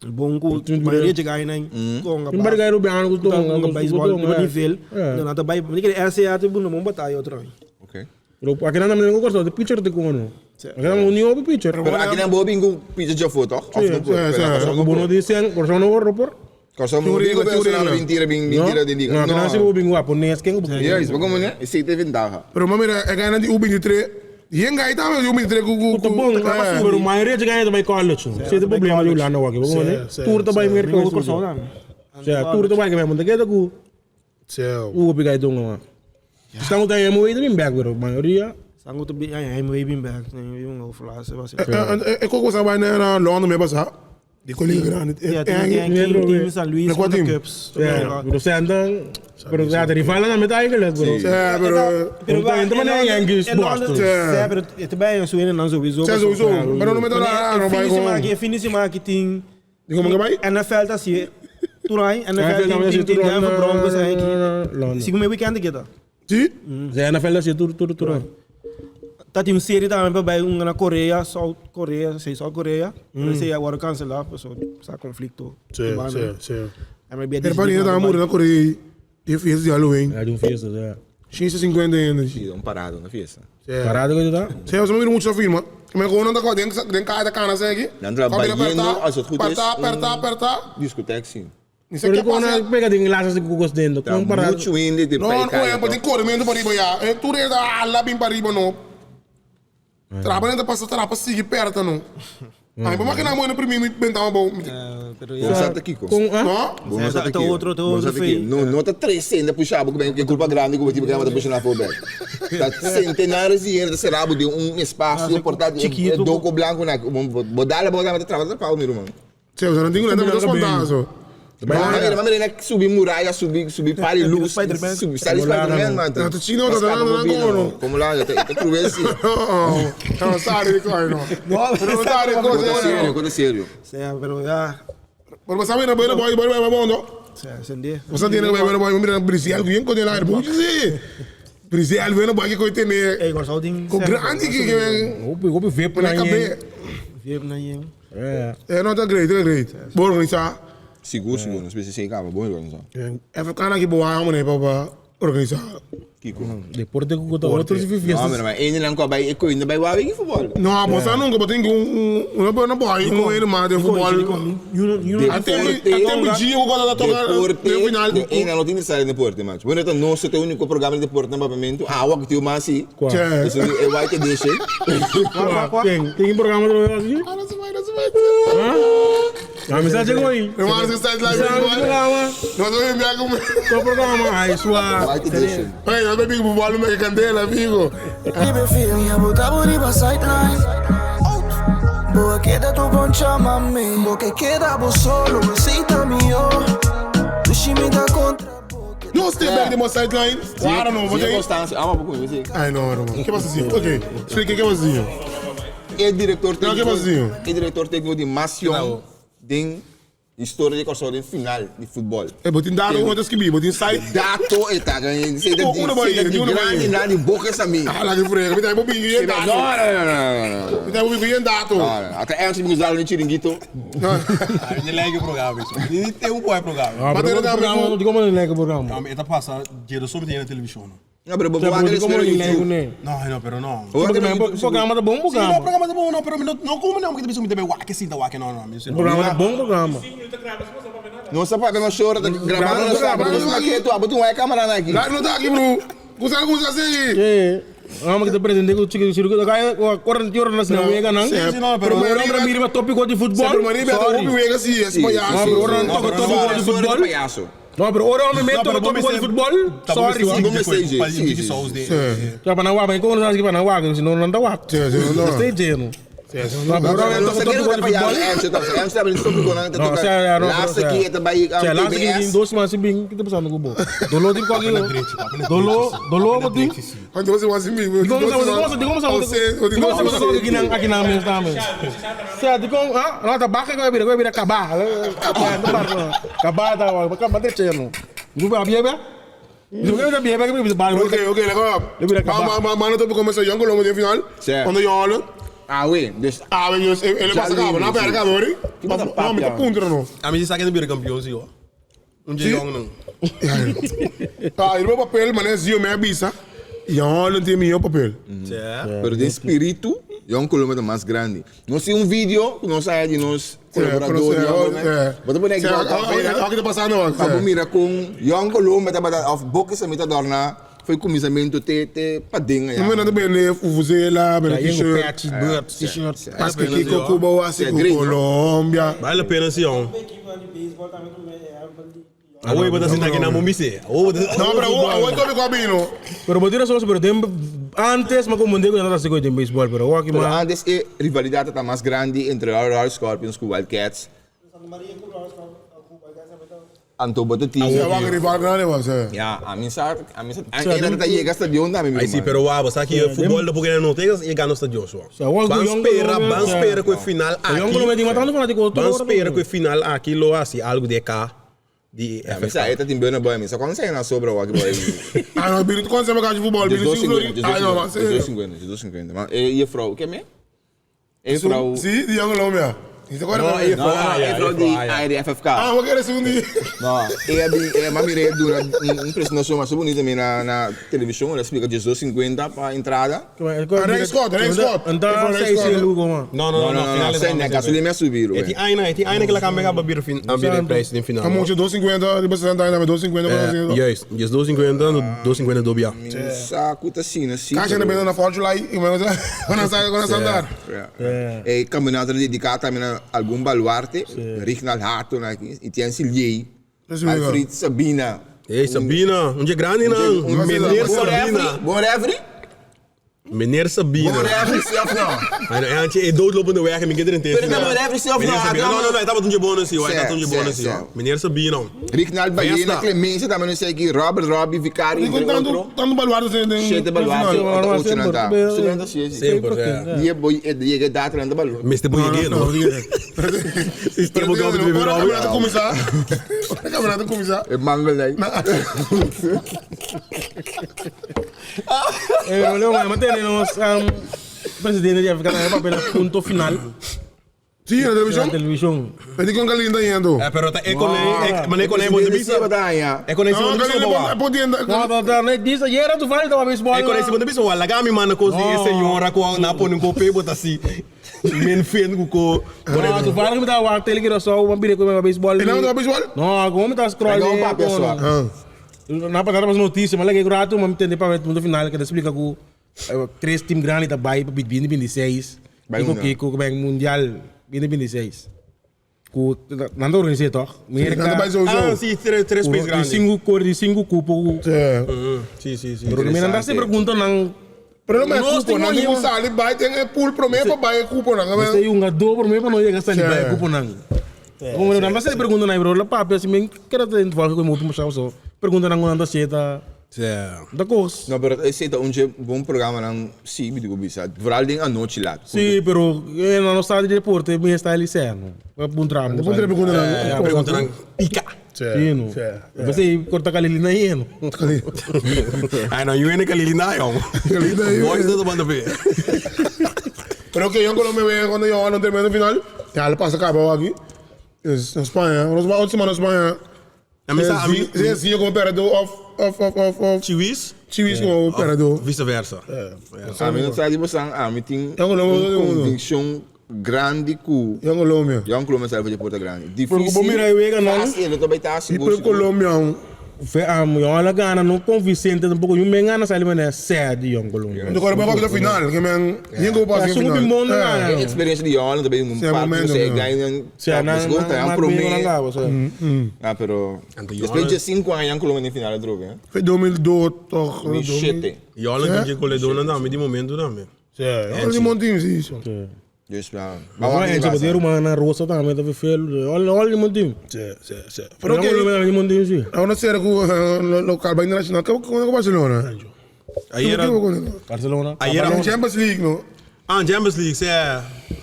bom ku maioria de gai nem com Tem barulho aí rubiano com com tom, baseball no nível, na to bai, ni que RCA te bom bom batalha outro. Ok. Pero aqui não também não gosto de pitcher de como. Aqui não uniu o pitcher. Pero aqui não boa bingo pizza de foto, toch? Of não sim, sim. Bono de sen, corso não vou por. Corso não bingo pero não mentira, bing mentira de liga. Não, não se vou bingo japonês, quem Yes, maar como né? Esse tem ventaja. Pero mami, é ganha de U23. Yen gaita de U23 ku ku. Puta bom, pero maioria de ganha também college. Se tem problema de Holanda aqui, vamos né? Tour também meer Corso coisa. não. Ja, tour também que vai montar que ku. Céu. O pegar então lá. Estamos daí muito bem back, pero maioria Sango to bi ai ai bem back, nem um go falar, se você. É como você vai na Londres mesmo, sabe? De colega grande. Ja, tem team San Luis, Qual team? Cups. Ja, pero se andan, pero ja, de rival na met eigenlijk, bro. Ja, pero Pero Pero então também Yankees Boston. Ja, pero também eu não sowieso. Sim, sowieso. Maar não me dá não vai com. É finíssima que tem Digo, maar vai? NFL tá assim. Turai, NFL tem tem Denver Broncos aí que. Segundo weekend aqui tá. Sim? Ja, NFL tá tour tour tour. Tá tem uma série também para um na Coreia, South Coreia, sei South Coreia. Mas sei agora cancelar, pessoal, essa conflito. Sim, sim, sim. MLB Pero para ainda tá morrendo na Coreia. E fiesta de Halloween. Ja, de um fiesta, ja. 150 ainda. Sim, um parado na fiesta. Parado que tá? Sim, você não vira muito firma. Maar gewoon dat ik denk denk de kana zeg ik. Dan trabajando als het goed is. Apertar, apertar, apertar. Discotheek sim. Niet Pero com na pega de enlaces de cocos dentro, Tá com parado. muito indo de No, no, é, mas tem corrimento para riba já. É tu é lá bem para riba no. Trabalha ainda passa trapa sigue perto não. Ai, mas que não mãe no primeiro bem tava bom. Pero Bom Santa Kiko. Com ah? No? Bom Santa Tá Kiko. outro, tá Bom outro Santa Kiko. feio. Não, não tá três ainda puxar, porque bem que culpa grande que o tipo que vai puxar na fullback. Tá centenares de anos será de um espaço portátil chiquito. doco blanco na bodala bodala tá trabalhando para o meu irmão. Sim, eu não tenho nada mas espontâneo. Mama mira na subi muraya, subi subi pari luz, Spider-Man. subi sali Spider-Man man. No, te chino, te dan dan como. Como lá, eu te truwe si. No, no sabe de coisa, no. Pero no sabe de Conta coisa. sério, conta sério. Sea, pero ya, Pero você sabe, bueno, boy, boy, boy, boy, no. sea, sendí. Você tem que bueno, boy, mira, Brisel, bien con el aire, sí. Brisel, bueno, boy, que coi tiene. Ey, Kòrsou tin. Con grande que que Hopi, hopi VIP na na cabeça. VIP na yen. É. É, não tá great, tá great. Bom organizar. Seguro, seguro, não sei se acaba, bom organizar. É ficar aqui boa, mano, para organizar. Kiko. Deporte ku ta outro se Não, fiesta. mano, mas ainda não vai, e ainda vai o que futebol. Não, você nunca botou um um um boy, um ele mais de futebol. Até até um dia eu gosto de tocar Deporte, no final. ainda não tem necessário deporte, macho. Bueno, então nós tem o único programa de deporte no momento. Ah, o que tem o mais Tchê. Isso é White Edition. Tem, tem programa do assim? Ah, não se vai, não se vai. A mensagem chegou aí. Eu acho que está lá. Programa, Nós vamos enviar como. o programa, aí sua. White Edition. Ei, nós vamos futebol no candela, amigo. Ribe feel, mi abuta riba sideline. Boa queda tu poncha mami. Bo que queda vos solo, besita mío. Tu shimita contra bo que No stay back the sideline. I don't know, but Sim, Constância. Ah, mas pouco, sim. I know, I don't know. Que passa assim? Ok. Explica que passa assim. E diretor Não, que passa assim? E diretor técnico de Macion, de história de Corsol em final de futebol. É, botin dado outro que botin side. Dato e tá ganhando. Sei da Oh, uma bolinha, de uma grande bolinha. lá de boca essa minha. Ah, lá que frega, me dá um bingo Não, dato. não, não, não, Me dá um bingo dato. não. Até antes de usar no chiringuito. Ah, ele lega o programa, isso. Ele tem um bom programa. Ah, Mas pero ele dá programa, um- não como não like programa. Não, eta passa, dia só tem na televisão. Não, pero vou Pero aquele como espero não like YouTube. né? Não, não, pero não. Vou Porque aquele mesmo YouTube. programa tá bom Sim, não, o programa. programa tá bom, não, pero não, não como não, porque tem me wak assim, tá wak, não, não, isso não. Programa tá bom programa. Não sabe para não chora, gravando não sabe, não sabe que tu abre uma câmera aqui. Lá não tá aqui, bro. Kusa kusa assim. É. Vamos que te presente com o chico chico da kai corrente ora na sina wega não. Sim, não, Pero pero pero mira tópico de futebol. Sempre marido, Sorry. eu wega assim, esse palhaço. Não, pero ora não toca tópico de futebol. palhaço. Não, pero ora homem meto tópico de futebol. Sorry. Sorry. Já para não wá, mas como não sabe que para não wá, senão não dá wá. Sim, sim, não dá. Stay lleno. Não, pero ora Não toca sei quem tópico é de futebol. palhaço, é, tá Não, se é, não, Laatste keer bij Se laatste keer in doos maar se bem que tá passando com o Dolo de qualquer Dolo, dolo wat die? Quando você vai assim, Di como sa di como sa di como sa aqui na aqui na mesa também. Se di como ah, não tá baca que vai virar acabar. Acabar tá, acabar de cheno. Du vai bia bia? Du vai bia bia que vai Ok, ok, lekker. Maar maar maar maar dat komt zo jong Colombo in final. Onder Johan. Ah, oui, dus Ah, dus ele passa cabo, na perna cabo, hoor. Maar met de punten nog. A mim sabe que é campeão, sim, ó. Um dia jong não. Ah, hier papel, maar net zie je mij bisa. Johan tem meu papel. Pero de espírito, Jong Colombo é mais grande. Nós temos um vídeo, nós sai de nós colaborador, Wat ben ik O que tá passando, Abo mira com Jong Colombo tá of bokken se mita dorna foi começamento te te padinga Não me bem né, fuzela, bem t-shirt. T-shirt. Mas que Kiko Cuba assim com Colômbia. Vale a pena sim, ó. A oi, bota assim aqui na mumbise. Não, pero o oi come cabino. Pero botir só pero tem antes mas como digo não tá de beisebol, pero aqui Pero antes a rivalidade tá mais grande entre Royal Scorpions com Wildcats. Anto bote team. Ja, waar rival grande was, hè. Ja, a mim sabe, a mim sabe. Ainda tá chega stadion também, Aí sim, pero wa, você que futebol do porque não tem e ganha no stadion só. Van espera, van espera que o final aqui. Jong Colombo tem matando fanático. Van espera que o final aqui lo assim algo de cá de FFK. Mas aí tá tem Burna Boy, mas só quando sai na sobra o aqui boy. Ah, não, Bill, quando você vai de futebol, Bill, 2,50, Ah, não, mas 2,50, 2,50. Mas e vrouw, ken je? E vrouw. Zie, die jonge Colômbia. No, e vrouw die de FFK. Ah, wat is er die? No, e die e maar mire doen een presentatie maar zo bonito na na televisão, ela explica 2,50 para entrada. Ray Scott, Ray Scott. Então, sei se Lugo, man. Não, não, não, não, sem né, gasolina me subir. É die eine, die que ela mega babir fin, ambire prijs in finale. Dan moet je 2,50, die bestaat daar met 2,50. Juist, dus 2,50, 2,50 dobia. Saco tá assim, assim. Caixa na benda na 4 July, e mas quando sai quando andar. E campeonato dedicado também a algum baluarte, Reginald Harton aqui, e tem Siliei, Alfred Sabina. Hey Sabina, um dia grande não, meneer Sabina. Bom referee? Meneer Sabina. Bo referee zelf no. Ay, no, e e doodlopende weg, mi ke Pero no referee zelf no. Meneer Sabina. No, no, no, e tabata un dje bono si, e tabata un dje bono si. Meneer Sabina. Rignald Ballena, Clemencia tambe no sei ki, Robert Robbie, Vicario, entre otro. Tanto baluarte den Shete baluarte, ota ocho nan ta. Su nan ta si, si. Semper, ja. Die bo yega data nan ta balu. Mester bo yega, no? Sistema ku abri Ora campeonato cuminsa. Ora campeonato cuminsa. E mangel dai. Eh, Leo, maar meteen nos presidente di Afrika tambe papia na punto final. Sí, na Na televishon. televishon. Weet ik kon Kalinda yendo. Eh, pero ta e konei, ma ne konei bo Presidente bisa. si batalla. E konei si No, bo bisa Kalinda bo. podiendo. No, no, no, no, dice ayer tu falta pa baseball. E konei si bo bisa wa laga mi mana ko si e señora ko na pone ko pe bota si. Men fen ku ko. No, tu falta que me tava wa tele que só uma bire com baseball. E não tá baseball? No, como me tá scroll. Pega um papel só. Na passada pas notícia, mas legal rato, mas me entender para ver ponto final que explica que três time grande tá vai para 2026. Vai Kiko mundial. Kiko que mundial 2026. Ku nando organizei toch? Nando vai sowieso. Ah, si, tres tres país De grande. cinco cor, de cinco cupo. É. Si, si, si. Pero me nanda se pergunta não. Pero não é Nós cupo, temos não tem nenhuma. sali, vai tem é pool prometo, vai é cupo não. Você é um gador por meio para não chegar a sair vai cupo não. Como não nanda se pergunta não, bro, lá papi assim, men quero ter volta com muito mais só. Pergunta não nanda se tá Si. da coisa. No, pero esse é um bom programa não sim, digo bisa. Vooral ding a noite lá. Sim, pero eh, na nossa de deporte, me está ali certo. Bom tramo. Bom tramo, pergunta não. Pergunta nan pica. Sim, no. Você corta calilina aí, no. Ai, no, you ene kalilina yo. Kalilina yo. Boys do banda pe. Pero que yo en Colombia veo cuando yo no termino final, ya le pasa acabado aquí. Es en España, nos va ocho semanas en España. A mi sa a mi Sí, sí, yo como perdedor, of, of, of, of, of. Chiwis, Chivis como perdedor. vice versa. A mim não sabe você, a mim tem Eu não vou- uma convicção grande que Yo en Colombia. Young Colômbia sai de Porta Grande. Porque Difícil. vou mirar aí, não. Fácil, eu também tá Y seguro. por Colombia, Fe am yo ala gana no convincente tampoco yo me gana sali mané sad yung Colombia. yo creo que va a final, que me han, ni como pasa É, final. sumo bimbo na A experiência de Young também um Sim, é par, momento, não sei, não. ganha, Se na tá, um promete. na Ah, pero Anto depois Young- de 5 anos Young Colômbia na final droga, hein? Foi 2002, toch. 2007. Yolan que coledona na mi di momento na me. Sí, de montinho, sí. Sí, Dus ja, Maar en ze poder uma na rosa também tá fel. Olha, olha montinho. sí, sí. Pero Pero que que, montinho sim. ahora será que local va internacional, ¿cómo con Barcelona? Ayer Barcelona. ayer En Champions League, no? Ah, Champions League, sí.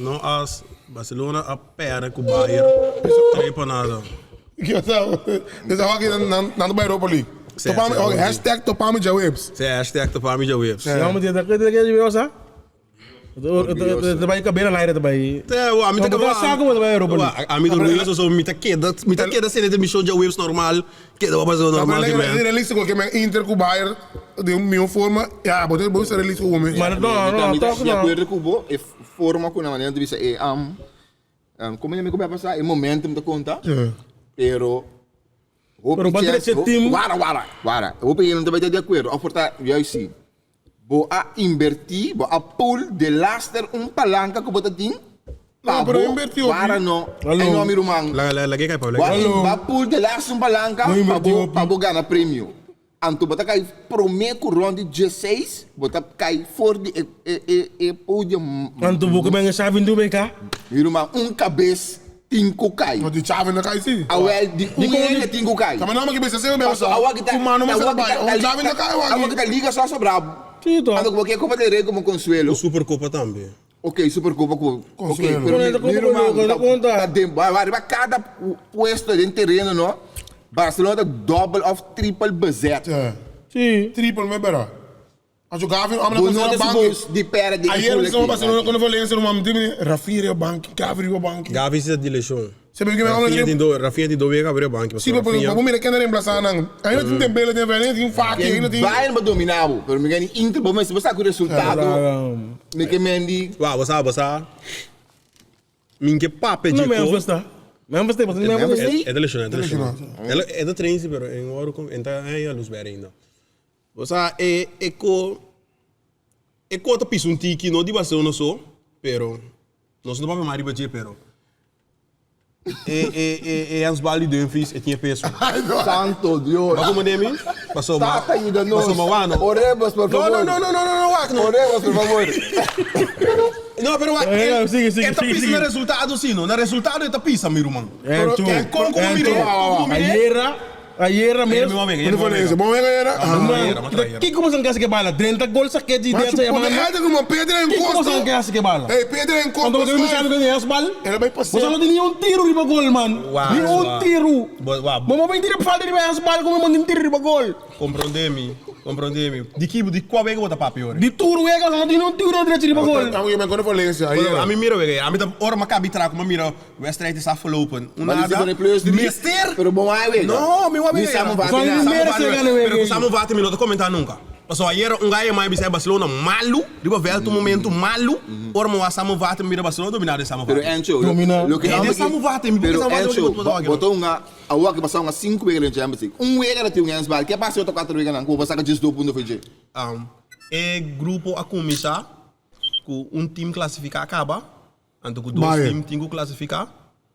No as Barcelona a pera com Bayern. Três para nada. Que eu tava, eu tava aqui na na Europa League. Sim, Topame, sim, ok, sim. hashtag Topame Jawebs. Sí, hashtag topami já webs. Ja, maar dat dat dat je sa. Também cabelo na área também. É, o a mim tá Não, mas saco mas vai Europa League. A mim orgulhoso sou mita queda, mita queda sem emissão de waves normal, queda vai fazer normal Mas de é man. realístico que men Inter com Bayern de uma forma, ja, bote bote realístico homem. Maar no, no, toch De no. acordo com o e forma com a maneira de vista é am como eu me come passar é momentum da conta. Pero Pero wat is het team? Wara, wara, wara. Hoop je não vai de acordo. Of porta, juist sim. Bo a invertir, bo a pool de laster um palanca que bota ding. Não, pero invertiu, Wara no. Alô. É nome romano. La la la que cai Pablo. Bo a pool de laster um palanca, Não pa invertiu, bo pa bo ganhar prêmio. Anto bota cai prometo round 16, bota cai for de e e e podium. Anto boek ben een do BK. Irmão, um cabeça, cinco cai. Mas de chave na cai sim. Awel, de um ele cinco cai. Também não, mas que pensa sempre Paso, awa kita, O mano mas awa vai. kita, O chave na cai, awa kita liga só sobrado. Sim, toch. Ando porque Copa del Rey como consuelo. Supercopa também. Ok, Supercopa com Ok, Consuelo. pero Conta, mi conta, irmão, conta, tá- conta. tá dentro. Vai, vai, vai cada puesto de terreno, não? Barcelona tá double of triple bezet. Sim. Triple me bera. A jogar, a Bono na de banca. supos de pera de Ayer nós Barcelona quando Valencia no momento Rafinha banco, Gavi banco. Gavi se de lesión. Você vê que me Rafinha tem aula do, Rafinha tem do vega abriu banco. Sim, mas vamos mirar quem era reemplaçar não. Ainda tem Dembele, tem Valencia, tem Fati, ainda tem Bayern vai dominar, pero me ganha Inter, bom, mas se você com o resultado, me que Mendy, Uau, você você. Minha pape de Não co. Memphis tá. Memphis tem, mas Memphis tem. É de lesión, é de lesión. Ela é de trein, pero em ouro com entra aí a luz ainda. Você é é co é co tá piso um tiki no di Barcelona só, pero nós não vamos mais riba pero E e e e Hans Bali Dumfries e tinha peso. Santo Dios. Mas como nome? Pasobra. Tata yuda nos. Pasobra wak no. Oremos por No, favor. no, no, no, no, no, no, wak no. Oremos por favor. No, pero wak. Eh, e- sigue, sigue, E ta sigue, pisa sigue. na resultado si no. Na resultado e ta pisa mi ruman. Eh, chu. Kijk, kon kon Eh, mire, chu. kon kon mire. Ayera, ayera mes. Mi amiga, Ano foi isso? Bom, era. Ah, ayera, ma traer. Kiko mo sang kasi ke bala? 30 gol sa keji Mas dia sa o yaman. Pedro, irmão, Pedro é Kiko mo encosto. sang kasi ke bala? Ei, Pedro é encosto. Quando você sabe que é bal? Ela vai passear. Você não tem nenhum tiro riba gol, man. Uau, Nenhum uau. tiro. Uau. Mama vai tira falta riba bal como man tiro riba gol. Comprondemi, comprondemi. Di chi, di qua vengo da papi ora. Di turo wega, você não tem nenhum tiro direito riba gol. Tá, mas quando falei isso aí. A mi mira wega, a mi ta ora ma cabi traco, ma mira, wedstrijd is afgelopen. Maar die zit in de plus drie. Mister? Pero bom ai wega. No, mi Ni samu Só vate ni na. mere se gana wega. Pero Samu Vate mi no te comentar nunca. Paso ayer un gallo mais bisa Barcelona malo, riba velto momento malo, ora mo Samu Vate mira Barcelona dominado Samu Pero Vate. Encho, Domina. lo que Eh, de Samu Vate, mi Pero porque Samu Vate Encho, não botou botou uma a wak passou uma 5 weken in Champions League. Um week era tinha um bal, que passa outro 4 weken não, como saca just do ponto foi. Um, e grupo a começar com um time classificar acaba, anto com dois Bayern. time tem que classificar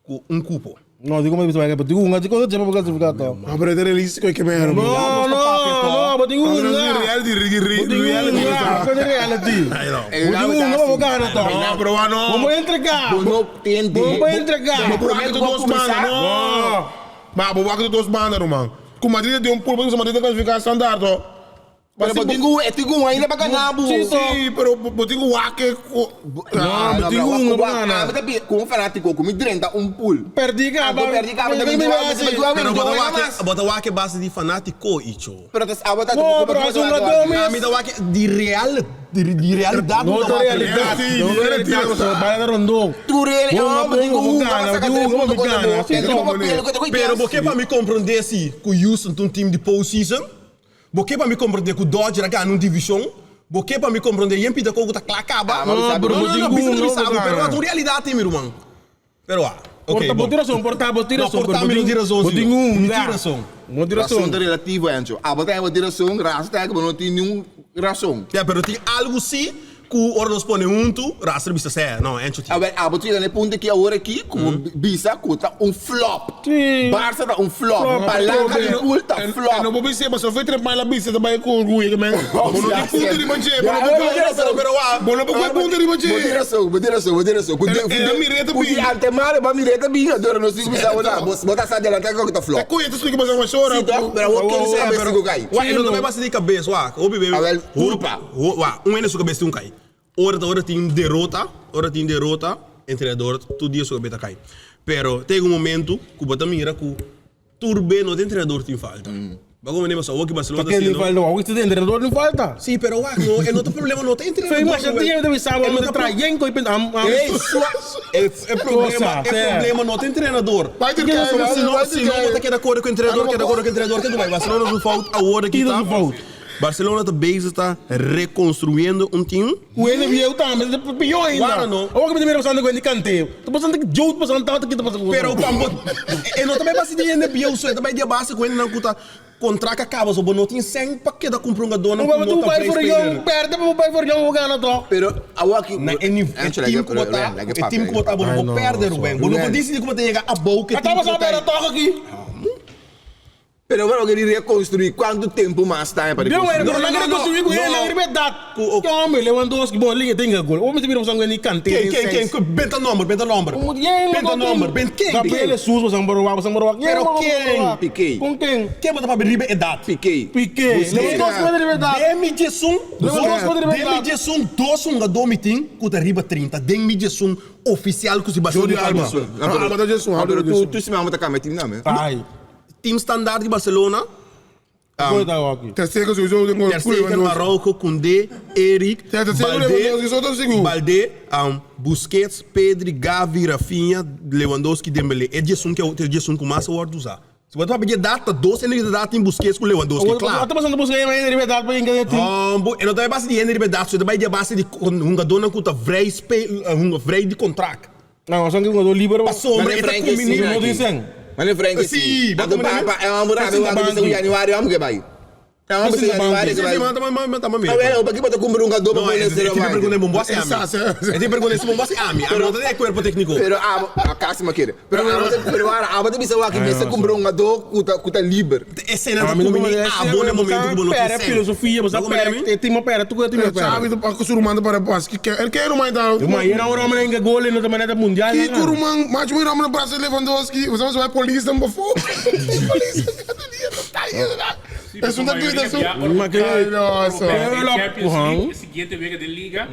com um cupo. Não, digo como vai, digo um, digo como vai classificar tá. Ah, pero é realístico que me era. No, no, no, but digo um. Reality, reality, Digo um, reality. reality. Não, Digo um, não vou ganhar tá. Não, pero ah, não. Vamos entregar. Não tem Vamos entregar. Mas por aqui dos bandas, não. Mas por aqui dos bandas, irmão. Com Madrid tem um pulo, mas Madrid classificar standard, ó. Pero botingo, é tingo ainda para ganhar, bu. Sim, Sim, pero botingo wake. Não, botingo um, não gana. Com um fanático, com me drenta um pool. Perdi cá, Ah, perdi cá, mas também Pero bota wake, bota wake base de fanático icho. Pero tas abota No, pero hace un rato A mi da wake di real, di, di realidad. No, de realidad. No, de realidad. Vai dar rondon. Tu real, Bom, botingo bom, um, gana, botingo um, gana. Sim, Pero porque para me compreender se que o Houston tem um time de postseason, porque para me compreender que o Dodger ganha uma divisão, porque para me compreender que o Pita tá acaba. Ah, mas não, sabe, não, não, não, botingo bisa um, não não sabe, gana. pero a realidade tem, meu irmão. Pero ah, ok, Porta, bom. botinho razão, porta, botinho Não, razão. porta, me não tem razão, Botinho senhor. um, Não tem razão. Não tem Razão razão. é relativo, Enzo. Ah, botar uma direção, raça tem que não tem nenhum razão. Ja, pero tem algo sim que o Ornos põe junto, rastra bisa sé, não, encho A ver, ah, botinho né ponto aqui agora aqui, com Bisa contra um flop. Sim. Barça tá um flop. Flop, Palanca flop. de pool tá Não flop. vou dizer, mas só foi trepar na bicha também com orgulho, man. Bom, não tem ponto de manche, bom, não Pero, pero, ah, bom, não tem ponto de manche. Botinho razão, botinho razão, botinho razão. É mireta bi. bi. Antemare, ba mireta bi, adoro não sigo bisa botar. Bota sa adelante que tá É flop. coisa, tu explica, mas é uma chora. Sim, tá, pero o que sabe se cai. Ué, não também basta de cabeça, ué. Ô, bebê, Ah, wel, culpa. Ué, um é na sua cabeça, um cai. Ora, ora tem derrota, ora tem derrota, treinador, todo dia sua cabeça cai. Pero tem um momento que o mira que turbe não tem treinador tem falta. Bago me só o que Barcelona Porque não falta, o que tem treinador não falta. Sim, pero ué, não, é não tem problema, não tem treinador. Foi mais tinha deve saber, mas trai com Ei, é, é problema, é problema, não tem treinador. Vai ter que Se não, se não, bota que de acordo com o treinador, que de acordo com o treinador, que tu vai. Barcelona não falta a hora que Que tá. não falta. Barcelona tá base tá reconstruindo um time. O ele viu também, mas pior ainda. Guarda, não. O que me primeiro passando com ele cante. Tô passando que jogo passando tanto que tô passando. Pero pambo, e não também base de NBA, só também de base com ele não cuta contrato acaba, só não tem 100 para que da compra um dona Não vai tu vai for jong, perde para vai for jong ganha to. Pero a aqui Na é time que botar, é time que botar, bom, vou perder o bem. Bom, não disse como tem a boca. Tá passando era toca aqui. Pero bueno, queria reconstruir quanto tempo mais time para Deu era, Não, não não, não não, construir com ele, não. não verdade. Que homem, Lewandowski, bom, linha tem gol. O homem se vira um sangue cante. Quem, quem, quem? Benta número, benta número. Benta número, benta quem? Gabriel Jesus, passando por lá, passando por lá. Pero quem? Piqué. Com quem? Quem bota para riba é idade? Piqué. Piqué. Lewandowski vai de verdade. Demi Jesum, Lewandowski de verdade. Demi Jesum, dos um domitin, kuta riba 30. Demi Jesum oficial que se Jordi Barcelona. Alba. Alba tá Jesus, Alba Pero tá tu Jesus. tu se me tá camisa não, né? Ai. Team standard de Barcelona. Coisa aqui. Ter Stegen sowieso tem Ter Stegen, Araujo, Koundé, Eric, Ja, Ter Stegen, Lewandowski, zo dat is goed. Balde, Busquets, Pedri, Gavi, Rafinha, Lewandowski, Dembélé. É Jesum que é o Jesum que massa o usar. Se você vai pedir data, 12 ele data em Busquets com Lewandowski, claro. Tá passando busca aí, mas de verdade para ninguém tem. E não tá base de Henry Bedaf, você vai de base de um jogador que tá vrij speel, um vrij de contract. Não, só que o livre. Passou, Mas mas é ele tá Frank com sim, menino. não dizem. Mas é Frank Sim, Ando bota pa pa, é uma murada, Assim, eu ando banco. em januário, amo que vai. Ah, Sí, sí, manda, manda, manda, manda. Ah, bueno, pa ki bo ta kumpra un kadó pa No, pone e cero tipo banda? pergunta é bom boss Esa, ami. esa. E tipo pergunta é bom boss ami. Ami não tem corpo técnico. Pero abo, a casi ma kere. Pero abo, pero ara, abo te bisa waki mester kumpra un kadó ku ta ku ta liber. E cena Ah, ta mi no kumini come abo na momento ku bo no Pera tem filosofia, você Não pera, come tem uma pera, tu tem uma pera. Sabe, tu pa surumanda para pas. Que el que rumah tá. Uma era ora homem ainda gol no também da mundial. Que curumang, mas o irmão no Brasil Lewandowski, você vai polícia não bofo. Polícia, cada dia tá aí. Es una gritação. Ma que- Ai, nossa. Champions Porra. League, siguiente wega de liga,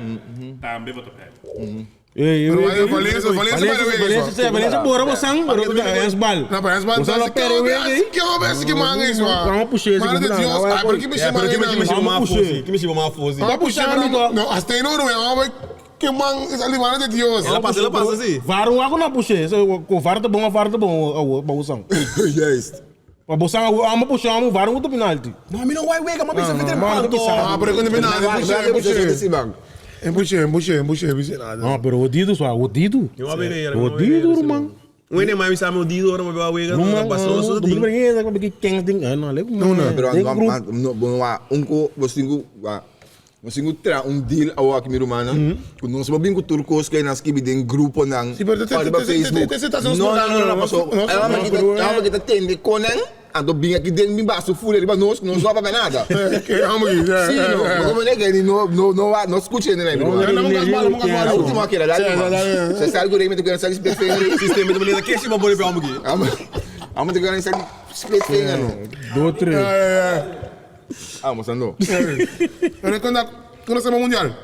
tambe bo ta perde. Ei, Pero vai, Valencia, Valencia vai ver Valencia, isso. Valencia, bora você, bora es bal. Não, parece mais Você não que perde homem, que homem que manga isso, mano. Vamos puxar esse Mano de grupo, Deus, não, vai, ai, por que me É, chama pero que me que me chama Vamos uma puxar. fosse? Que me chama uma fosse? Vamos puxar, amigo. não, hasta aí não, não, é que man, es ali mano de Deus. Ela passa, ela passa assim. Varo ako na puxar, ko varo tá bom, varo tá bom, ba usang. Juist. Ba usang amo puxar, amo varo muito penalti. Não, ami não vai wega, mas pensa que mano, tem que sabe. Ah, pero quando vem nada, puxei, puxei. bang. Puxei, puxei, puxei, puxei nada. Ah, pero o Dido só, o Dido. Eu abri era. O Dido, irmão. Um ene mais sabe o Dido, ora mas wega, não passou, só Não, tem. não, quem tem, não, não, não, Pero tem no, grupo. no, no, un ko, você tem que, você tem que tra um deal ao aqui mi rumana. Ku nos ba bin ku turcos kay nas kibi den grupo nang Sí, pero te- oh, di ba te- te- Facebook. te- te- te- te- No, no, no, no, no, paso. no, Ela no, makita, ela makita tende konen, ando bin aqui den mi baso fule, di ba nos nos va pa nada. Que amo aqui. Sí, no, como ne que no no no no escuche ne mi rumana. Não, não, não, não, La última que era la última. Se salgo rei me te quero salir split finger. Sistema de maneira que chama bole pra aqui. Amo amo te quero salir split finger no. Do três. Vamos ando. Pero quando quando se mundial.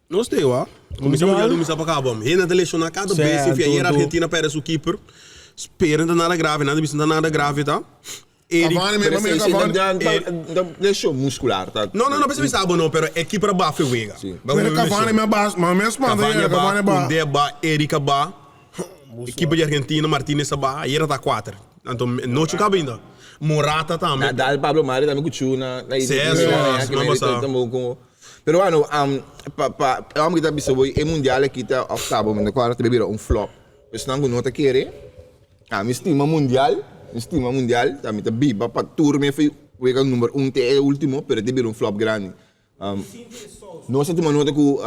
Não sei, ó. Comissão Mundial do Missa para cá, bom. Renan lesionar cada vez, Certo, enfim, aí era do- Argentina perde o keeper. Espera, não nada grave, nada, não nada grave, tá? Eric, Cavani mesmo, Pero mesmo se Cavani. deixou muscular, tá? Não, não, não, pensa sabe não, pero equipe para baixo wega. Sim. Pero Cavani me bas, mas mesmo mano, Cavani Cavani ba, ba. Koundé ba, Erika ba. Equipe de Argentina, Martinez ba, aí era tá quatro. Então, não tinha ainda. Morata também. Nadal, Pablo Mari também com na na Sim, sim, sim, sim. Pero bueno, pa pa amo kita bisa boy e mundial kita octavo, men kwart te bira un flop. Dus nang no ta kere. Ah, mi stima mundial, mi stima mundial, ta mi ta biba pa tour me foi wega number 1 te e ultimo, pero te bira un flop grande. No sa tuma nota ku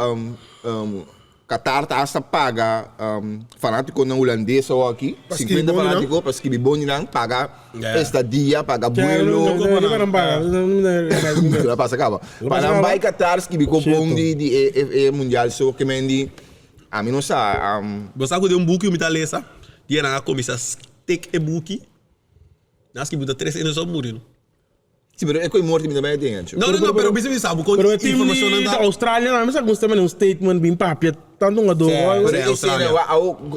Qatar ta hasta paga fanático na holandesa o aqui, Pa 50 skibiboni, não? fanático pa skibiboni lang paga Yeah. estadia, paga vuelo. La passa acaba. passa Para vai acaba. Qatar skibi copon di di e, e, e mundial so que mendi a mim não sa Você sabe que um buki umita lesa, die na começa stick e buki. Nas que buta três anos só murindo. Sì, però è coi morti mi também tem, ancho. Não, não, não, pero bisa sabe com Pero o time informação não da dá. Austrália, não, mas alguns também um statement bem papia, tanto um ador. Pero Sì, esse Australia.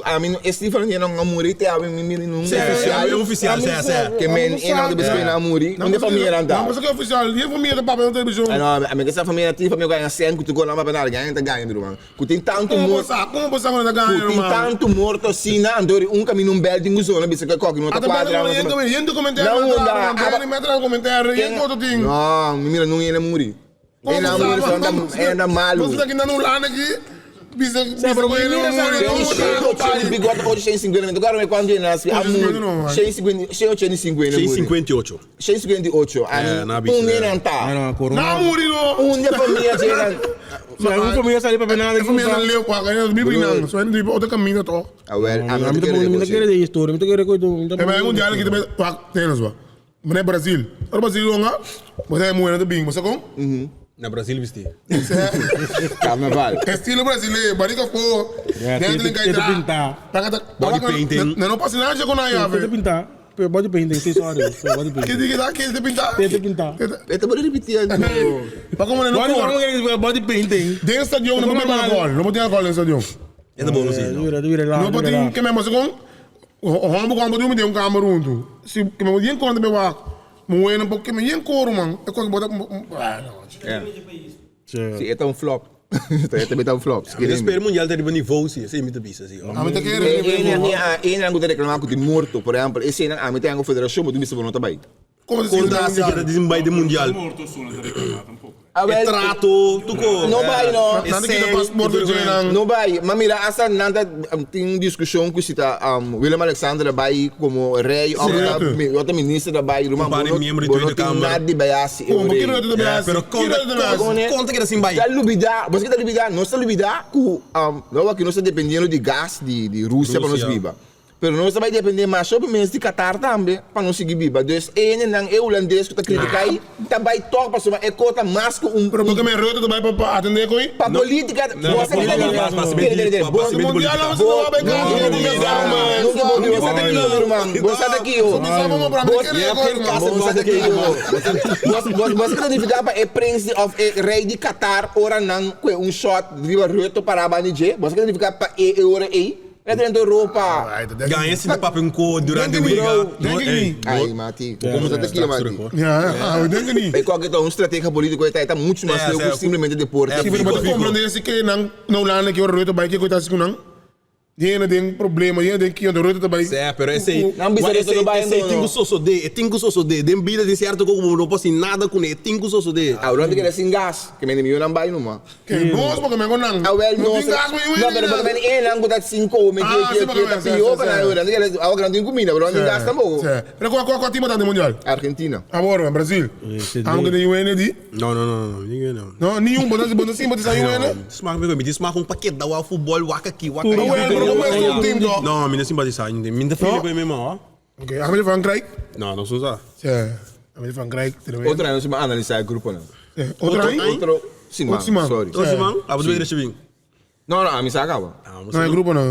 a mim esse falando não muri te a mim mi não Sim, oficial. é oficial, sim, sim. Que men e não depois na muri, onde família não Não, tá. mas que é oficial, e a família do papai na televisão. Ah, no, a minha essa família tem família ganha 100 que tu gona para nada, ganha tá ganha, irmão. Que tem tanto Como morto, você, como você agora tá ganhando, que tem irmão? tanto morto assim, na andori um caminho um belo de zona, bisa que coque não tá Até bem, quadra. não, não, não, comentário, Não, não, não, não, não, me comentário, e outro tem. Não, mira, não ia muri. Como Ele você muri, só sabe? anda anda malo. Você tá aqui na Holanda aqui, bisa, bisa pero com ele, mira, não, sabe, não, não, Bigode hoje 150, agora me quando ele nasce, a muri. 150 150, 158. 158. É, na Um bicha, nem é. não tá. Não, corona. Não, muri, não. Um de família, gente. Uma família sali para nada. A família não leu, pá, ganha bibli não, só indo outro caminho, tô. Ah, well, A mim também não quer de história, me quer coisa. É, mas é mundial aqui também, pá, tem nós, pá. Mas é Brasil. Ora Brasil, não, mas é muito bem, você como? Na Brasil, viste. Carnaval. Estilo brasileiro, barriga pô, É, dentro tem- de tem que pintar. Body painting. Não, não passa nada com a Tem que ave. pintar. Body painting, tem história. Body Que painting. diga que te pintar. Tem que pintar. Eu vou repetir. Mas como não Body, pode. body painting. Dentro do estádio não pode ter alcohol, não pode ter álcool no estádio. É bom, não sei. não. Vira, vira lá. Não pode vira lá. que mesmo com o homem com o tem um camarão. Se que me yen conta me wa. Moeno porque me yen coro man. É coisa bota ah não. Sim, é um flop. É também um flop. Eu espero mundial ter nível, sim, sim, muito bisa, sim. A mim tá querendo. Een lang te reclamar com de morto, por exemplo, esse não, a mim tem a federação, mas tu me não tá bem. Como se Conta assim que dizem vai de mundial. Morto sono da reclamar tampoco. E trato, tuko. No bai no. Nan ta kita paspoort di dje nan. No bai. Ma mira hasta nan ta tin un discusion ku si ta Willem Alexander a bai komo rei of ta otro minister a bai. Ruman bo no bo no tin nada di bai hasi e rei. Pero kon kon ta keda sin bai? Ta lubida, bo sa ke ta lubida? Nos ta lubida ku no aki nos ta dependiendo di gas di Rusia pa nos biba. Pero nos ta bai depende mas hopi mes di Qatar tambe pa nos sigui biba. Dus e hendenan, e hulandes ku ta kritiká ei, ta bai tòg pasobra e kos ta mas ku un. Pero bo ke men Rutte ta bai pa pa atendé ku ei? Pa politika, bo sa ki ta di. Tende, tende, tende. Bo. Si mundial a bo bai kasa bo ku mesa ruman. Nunka bo bo sa ta kiyo mi ruman. Bo sa ta kiyo. Bo Bo sa ta kiyo. Bo bo sa ki ta nifiká pa e prins di òf e rei di Qatar ora nan kue un shòt riba Rutte pará banda di dje? Bo sa ki ta nifiká pa e e ora ei? E drenta Europa. Gaña si ta papia un ko durante wega. Ay, Mati. Como ta ki, Mati? Ja, denk ik niet. E koke ta un stratega politico e ta e ta mucho mas leu ku simplemente deporte. Si, pero bo ta comprende si ke nan na Hulanda ke ora Rutte bai kiko ta hasi ku nan? Yena den problema, yena den kion, Rutte ta bai. Sí, pero esei, Nan bisa Rutte no bai esei no, tin no. ku sosodé, e tin ku sosodé. Den bida tin sierto kos ku bo no por hasi nada kuné, e tin ku sosodé. Ah, Hulanda keda sin gas, ke mende miyonan bai numa. Ke nos porque men con nan. Awel No nos. tin gas pa yu No, pero porque men e nan ku ta sin come ke Ah, ke sí, ke porque ta men, sí, pió sí, pa nan sí. ora. Awa ke nan tin kumida, pero nan tin gas tampoco. Sí. Pero kua kua kua team ta den mundial? Argentina. Awor, Brasil. Aunke den UN di. No, no, no, no, ni UN no. No, ni un, bo no bo no simpatisa UN? Smaak mi mi tin smaak un paket da wa futbol wak aki wak Awel, pero como es un team to? No, mi no simpatisa un team. Mi ta feel ku e mismo, ho. Ok, ame di Frankrijk? No, no sa. Sí, ame di Frankrijk. Otro aña nos a analisa e gruponan. Otro aña? Otro siman, sorry. Otro siman? Abo ta bay recibi? No, no, ami sa caba. No, e grupo no.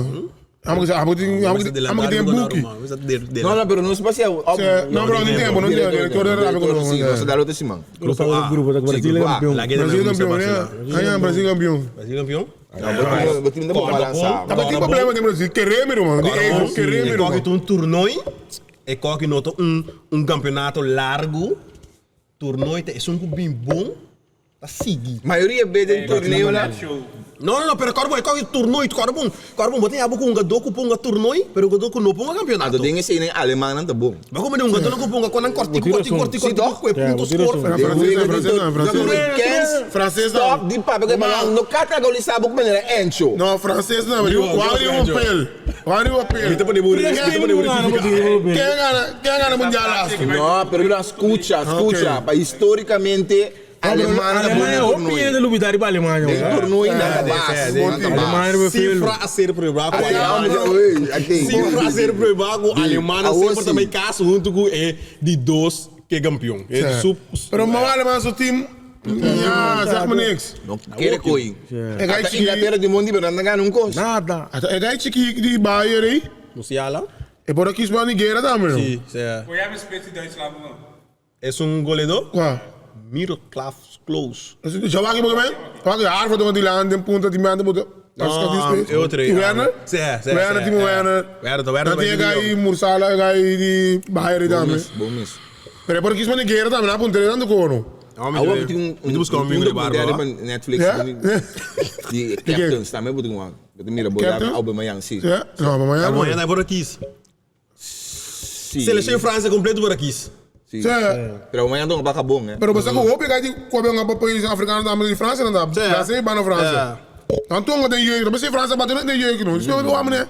Amo que amo que amo que amo que tem buki. No, no, pero nos pasia. No, pero no tem, no tem. Director de rápido no. Sí, nos da otro siman. Grupo A, grupo da Brasil campeón. Brasil campeón, ya. Brasil campeón. Brasil campeón? Bo team ta bon balansa. Taba tin problema den Brasil. Kere mi ruman. Di ego, kere mi ruman. E koki ta un toernooi. E koki no ta un un campeonato largo. Toernooi ta esun ku bin bon ta sigui. Mayoria be den torneonan. No, no, no, pero kòrda bon, e koki toernooi, kòrda bon, kòrda bon, bo ta yaba ku un gadó ku ponga toernooi, pero un gadó ku no ponga campeonato. Anto den esei nan alemannan ta bon. Bo como den un gadó ku ponga kon nan kòrtiku, kòrtiku, kòrtiku, kòrtiku, ku e punto score. Francés, francés, francés. Stop di papia ku e balon no categorisá bo ku manera Encho. No, francés no, wou riba papel, wou riba papel. Mi ta pone bo mi ta pone bo rectifica. Ken gana, ken gana mundial laatste? No, pero mira, scucha, scucha, pa históricamente Alemania ta bon den Alemania, hopi tornooi. hende lubida riba Alemania. Den tornooi nan ta bas, nan ta bas. Alemania riba Cifra velo. a ser prueba ku Alemania. Cifra a ser prueba ku Alemania semper ta bai kas huntu ku e di dos ke kampion. E su Pero mama Alemania su team, ya, zeg me niks. No kere kooi. E gai Ata chiki, Inglaterra di mondi pero nan ta gana un kos. Nada. ata e gai chiki di Bayern ei, Musiala. e por a kies pa Nigeria tambe no? Si, sea. Voy a mi spits di Duitsland no. Es un goleador? Kua? Miroslav Klose. Dja wak bo men? Wak Harvard don di land den punta di manda bo No, e otro. Ti Werner? Sí, sí, Werner, sí. Timo Werner. Werner, Werner. Dan tin e gai Mursala, e gai di Bayern Bon tambe. mes, bon mes. Pero e por kies pa Nigeria tambe, nan a puntra tanto kono. Awor mi tin un Mi ta buska un amigo di barba. documentario riba Netflix Ja? di Captains tambe bo tin wak. Bo ta mira bo Captain? Aubameyang, si. Ja? No, Aubameyang. Aubameyang ta por kies. Si. Seleccion Francia completo por kies. Si. Sí. Pero Aubameyang ta un baka bon, eh. Pero basta ku hopi gai di kobe un pa pais africano tambe di Francia nan ta. Sí. Francia bana Francia. Nan tonga den jeugd, pero si Francia bate den jeugd no. Dus wou amene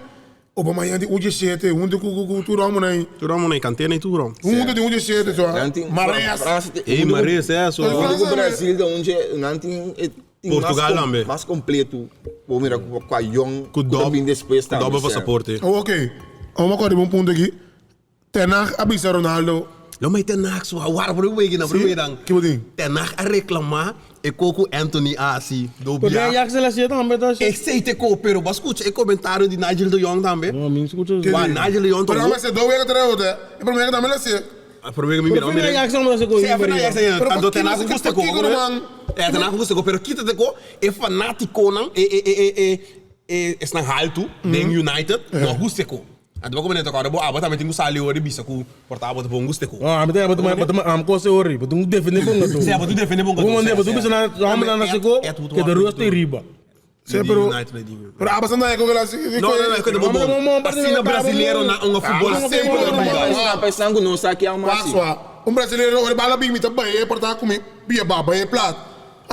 Aubameyang di U17 hunto ku ku ku tur homonan. Tur homonan Kanté na tur hom. Hunto di U17 so. Nan tin Mahrez. Francia tin Ey Mahrez eh so. Hunto ku Brasil ta un dje nan tin e tin mas Portugal tambe. mas completo. Bo mira ku kua yong Ku ku ta dob bin despues ku tambe dobbel sè. pasaporte. Oh ok, awor mi a kòrda riba un punto aki. Ten Hag a bisa Ronaldo. Lo mai Ten Hag su a wara por e wega na por e wega. Ki bo tin? Ten Hag a reclama e ko ku Anthony a hasi do Pero bia. Ajax el hasié tambe ta hasi. Esei te ko, pero bo a skucha e komentario di Nigel de Jong tambe? No, mi no skucha. Wa Nigel de Jong ta Pero a hasi do wega tres ote. E prome wega tambe el hasié. E prome wega mi mira, mi Pero mira. Ajax tambe ta hasi ko. Sí, e Ajax tambe. Pero Anto Ten Hag pakiko gusta ko. pakiko ruman? E Ten Hag gusta ko, pero kita te ko e fanatikonan e e e e e esnan haltu den United no gusta ko. Anto bo komenta kòrda bo abo tambe tin ku sali ora di bisa ku por ta abo ta bon guste ku. No, ami ta bo ta ma am kos e ori, bo tin ku defende bon gato. Sí, abo tin defende bon gato. Bo mande bo tin bisa na homber nan nase ko ke ta rust riba. Sí, pero pero abo sa na e ko kila si. No, no, no, e ko ta bon bon. Asina brasilero na un futbol semper ta biba. Pa esnan ku no sa ki amo hasi. Pasua, un brasilero ora bala bin mi ta bai e por ta ku mi pia baba e plat.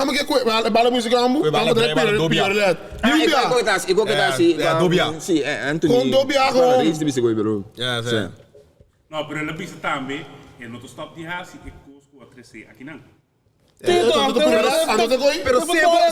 Amo ke kue bala musica ambu. Kue bala Amo drai bala dobia. Let. Ah, Ni ik bia. ik dat, ik ook dat, si. Ja, dobia. Si, Anthony. Kon dobia gewoon. Reis de bisikoi, bro. Ja, si. No, pero el a bisa tambe, e no ta stop di hasi e kos ku a trese akinan. Pero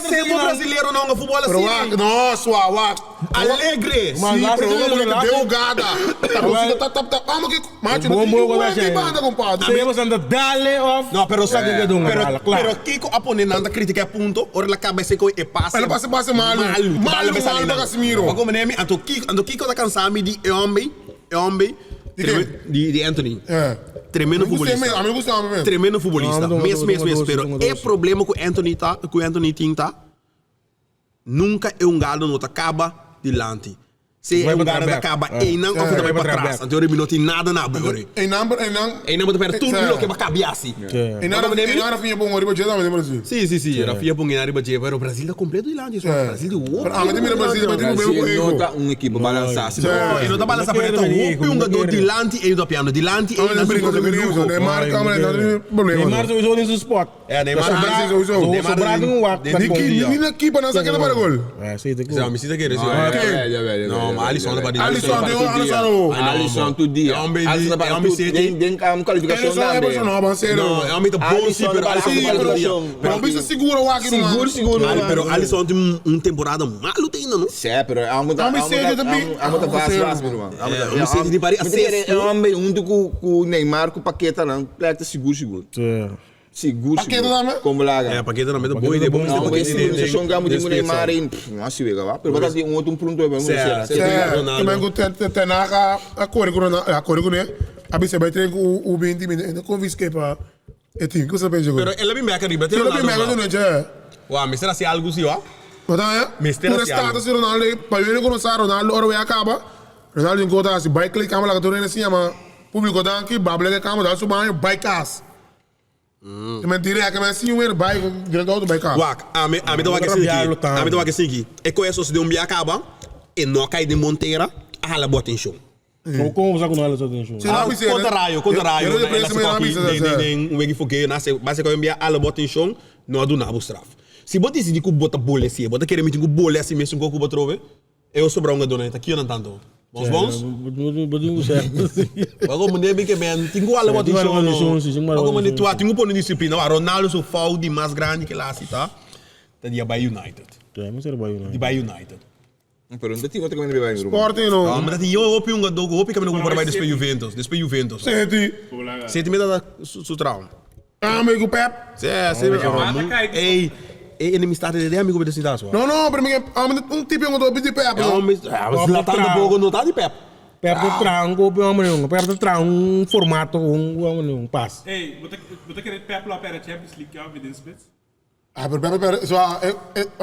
sebo brasileiro não futebol Pero assim. wak, no, sua wak. Alegre. Si, pero wak porque delgada. Ta consigo tap tap tap. Amo que macho, Bom, bom, não bom, tem banda compadre. Se você anda dale off. No, pero sabe que dunga, pero, bala, claro. pero Kiko a pone nanda crítica a punto, ora la cabeza ko e passa. Ela passa passa malo. Malo, Malo, malo pa Casemiro. Ma come nemi, anto Kiko, anto Kiko da cansami di Eombe, Eombe, Di chi? di Anthony. Eh. Tremendo Me gusta futbolista. a me gusta mesmo. Tremendo futbolista. No, Mes, mes, mes, pero dos, e problema com Anthony tá, com Anthony tem tá. Nunca é um galo não acaba dilante. Se Vai é um pra galo trás, acaba é. e não É, of vai vai pra para trás. trás. Então ele não tem nada na boca. Em number, em number. E não pode perder tudo É. o que vai caber assim. Em nada, em nada finha bom arriba jeda, mas Brasil. Sim, sim, sim. Rafinha põe na riba pero o Brasil tá completo dilante. É. Brasil de ouro. Pero, ah, mas tem Brasil, mas tem Brasil mesmo não ego. tá um equipe balançado. Sim. E não tá balançando, pero tá Não um jogador quero. dilante e do piano. Dilante e Ah, mas brinca, não brinca, Neymar, calma, não tem problema. Neymar sowieso in zijn spot. É, Neymar- Ah, sim, sowieso. Neymar- Sobrado um wak. Neymar- Ni ni na keeper não sabe para gol. É, sim, tem Sim, me sinta querer, sim. Não, Não, mas Alisson não pode Alisson, tem o Alisson. Alisson todo dia. É um baby, Alisson é um para tudo. city. Tem tem qualificação Alisson é também. Everson, não, avanceiro. Não, é um muito bom, sim, Alisson pero para Alisson Sim, para pero todo pero bisa segura o aqui Seguro, seguro. Ali, pero Alisson tem um temporada malo tem ainda, não? Sim, pero há muita Ah, mas City também. há muita Ah, fácil, você- fácil, meu irmão. Há muita- É, o City de Paris, Mas a tem sexto. É um junto com com o Neymar, com o Paqueta, não. Pleta seguro, seguro. Seguro, Paqueta seguro. também? Como lá, É, Paqueta também é Paqueta boa ideia. bom, Bom, Não, mas Paqueta se jogar muito com o Neymar, não se vê, va. Pero vai ter um outro pronto aí, vamos Certo, ver. certo. É, Ronaldo. também com ten Tenaga a corre com a corre com né. A bisa vai ter o o 20 minutos, não convence para é time que você pensa Pero ele me meca riba, tem Pero bem mega não é. Uau, me será se algo assim, ó. Mas é. Mister Por assim, status Ronaldo, para ver com Ronaldo, ora vai acaba. Ronaldo encontra assim, vai clicar lá que tu assim, mas público dá aqui, bable que cama, dá su banho, vai cas. Mentira, é que mas assim, um vai grande auto vai cas. Wak, a me a me dá que assim aqui. A me dá que assim aqui. E conheço se de um acaba e não cai de Monteira, a hala bota em chão. Como você com ela só tem show? Sim. Não, Ah, Contra raio, contra raio. Eu não Nem um wegi fogueiro, nasce, base que eu envia ala bota em chão, não adu nabo straf. Se bota esse de que bota bolha assim, bota querer meter com bolha assim mesmo com o bota trove, eu sobrar um dona, tá aqui não tanto. Bons bons? Agora mandei bem que bem, tinha ala bota em Tinha chão. ala bota em chão, sim, tinha ala Agora bota em mandei chão, tu, tinha um pouco de disciplina. Ronaldo sou foul de mais grande que lá, assim, tá? Tá de Bay United. É, mas era bom, De né? Bay United. Pero não tem outro caminho de Sporting não. Ah, mas eu hoop um jogador, hoop que não vai despe Juventus, despe Juventus. Sente. Sente me da su trauma. Ah, amigo Pep. Sim, sim. Ei, ei, enemistade de amigo de cidade. Não, não, para mim é um tipo de um de Pep. É homem, ah, Zlatan tampoco não tá de Pep. Perto tranco, perto tranco, um formato, um passe. Ei, você querer Pep lá para a Champions League, que é o spits? Ah, pero Pep, pero, so, ah,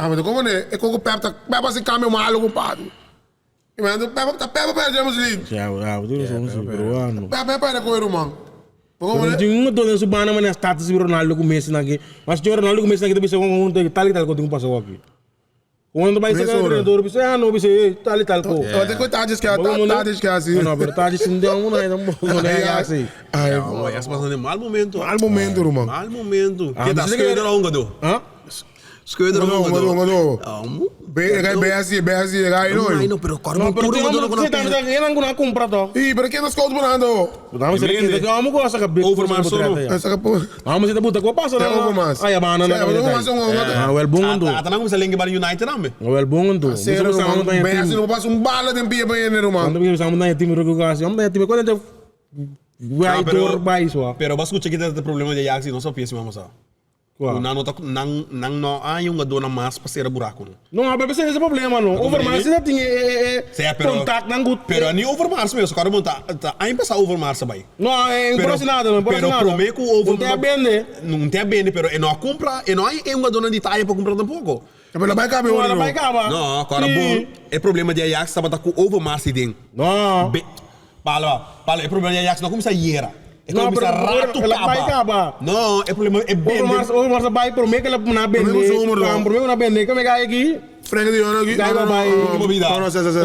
mas como né? É como Pep tá, Pep assim cambia malo compadre. E mas Pep tá Pep Pep Champions League. Já, já, eu sou um peruano. Pep Pep era com o irmão. Como né? Tinha um dono su bana mas status de Ronaldo com Messi aqui. Mas tinha Ronaldo com Messi aqui também um tal e tal que tem um passo aqui. Quando vai ser treinador, você ah não, você tal e tal co. Eu tenho coitado que tá tá que assim. Não, pero tá dizendo um não, não não é assim. Ai, Não, essa passando em mal momento. mal momento, irmão. Mal momento. Ah, Que tá mas você escolhendo um jogador. Hã? Escolhendo um Mandou, jogador. mandou, mandou. Be, gai be assim, be assim, gai Não, não. não, pero corre Não, um pero puro tem jogador um com a você tá perna. ele não compra to. Ih, pero quem nos conta bonando? Vamos ser aqui, vamos gosta que Overmars só Essa que pô. Vamos ser buta ko passa É Overmars. Ai, banana É, Overmars é um Ah, wel bom do. Ah, tá não começa a lengue para United não, Wel bom do. Sério, irmão. Bem assim, não passa um bala de pia para ele, irmão. Quando we samen naar je team rugby gaan, om team quando vai door bij zo. Pero vas escuchar que tem problema de Ajax e não só pensa mesmo só. Qual? Não não tá não não não há um jogador mais para ser buraco. Não, mas esse é o problema não. Overmars dat ding Sim, pero contact dan goed. Pero nem Overmars mesmo, o cara monta tá aí passar Overmars também. Não, é Pero- nada, não Pero nada. prometo o Não tem a bende. Não tem a bende, pero e não compra, e não há um jogador de Itália para comprar tampouco. Pero vai caber Não, hoje, vai acabar. Não, agora bom, é problema de Ajax estava tá com Overmars dentro. Não. Be Palo, palo, é problema de Ajax não começa a iera. É Não, começa pero- rato ela vai acaba. acabar. Não, é problema é bende. Overmars, Overmars vai prometo que ela na bende. Prometo o número, não. Prometo na bende, como é que é aqui? Frank de Jong aqui. Gai Não, vai. não, não, não,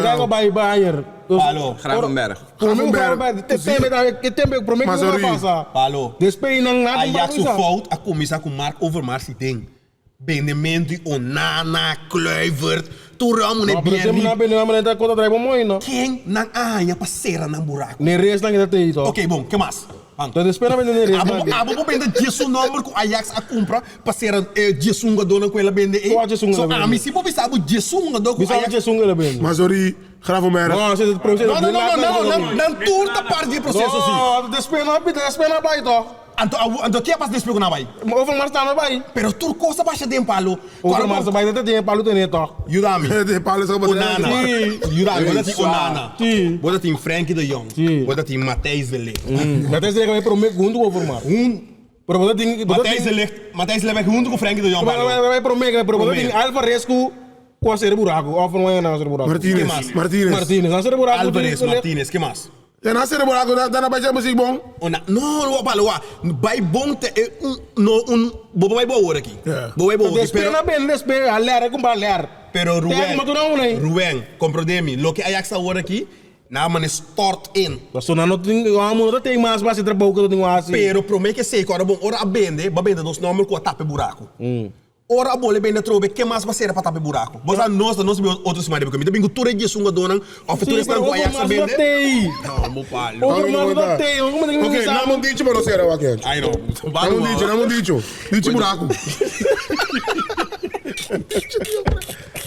Gai não. vai Bayern. Palo, Gravenberg. Gravenberg. Tem tempo, prometo que Mazraoui. vai passar. Palo. Despeio não nada. Ajax o fout a começar com Mark Overmars e tem. Bendementu di Onana, Kluivert, tur amo ne No, pero bien sempre na bende na manera kota trai bom moi, no. Ken nan a haña pa sera nan buraku? Neres nan kita tei to. Ok, bon, ke mas? Ban. Entonces espera bende Neres Abo nan. abo por bende djesun nomber ku Ajax a kumpra pa sera e djesun hungadónan ku el a bende ei? Kua djesun So el a bende? ami si por bisa bo djesun hungadó ku Bisa bo Ajax. djesun el a bende. Mas ori Gravenberg. No, si pero si No, no, no, no, no, nan nan tur ta parti di e proseso si. No, despues no pita, despues no bai to. Anto awo anto ke a pasa despues ku nan a bai? Overmars tambe bai. Pero tur kos a basha den palo. Overmars a bai, ta tin e palo tene tòg. Yuda mi. De palo sa Onana. Yuda mi. Bo ta tin Onana. Si. Bo ta tin Frenkie de Jong. Si. Bo ta tin Matthijs de Ligt. Matthijs de Ligt a bai prome huntu ku Overmars. Pero bo ta tin. Matthijs de Ligt, Matthijs de Ligt bai huntu ku Frenkie de Jong palo. Bai prome, pero bo ta tin Alvarez ku ku a sere buraku of no a sere buraku. Martinez. Martinez. Martinez a sere buraku. Alvarez, Martinez, ke mas? Ya na sere buraku da na bai Champions League bon. Ona, no, wa palo wa. Bai bon te e un no un bo bai bo awor aki. Bo bai bo awor aki, pero Despena ben despe Haller a kumpra Haller. Pero Te Ruben, kuma tur un ei. Ruben, comprende mi, loke Ajax ta awor aki, nan a mane stort in. Paso nan no tin, amo no ta tin mas base trabou ku ta tin wasi. Pero prome ke seko, ora bon, ora a bende, bo a bende dos nomber ku a tapa e buraku. Ora a bole bende atrobe, ke mas bo a sera pa tapa e buraku? Bo sa nos ta nos bin otro siman riba ku mi ta bin ku tur e diesun gadónan òf tur esnan ku Ajax a bende. No, bo palo. Ok, name un dicho pa nos sera wak Ancho. Ai no, Name un dicho, name un dicho. Dicho buraku.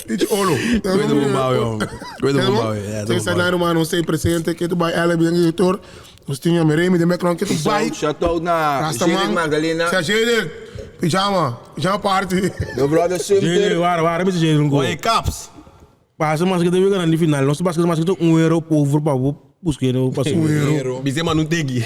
Dicho olo. Cuida bo bouw, jong. Cuida bo bouw, ja, Sei sideline ruman, nos stay presente. Ke tu bai Alec bien director. Nos tin a Meremi de Macron ke tu bai. Shout out na Rastaman. Jedek Magdalena. Sa Jedek. Pijama. Pijama party. Meu brother Jedek, Sumter. wara, wara, bisa Jedek nko. Oye, Caps. Pasa mas que debe ganar di final. Nos basket mas que un euro pover pa bo busque no pasa. Un euro. Bisa manu tegi.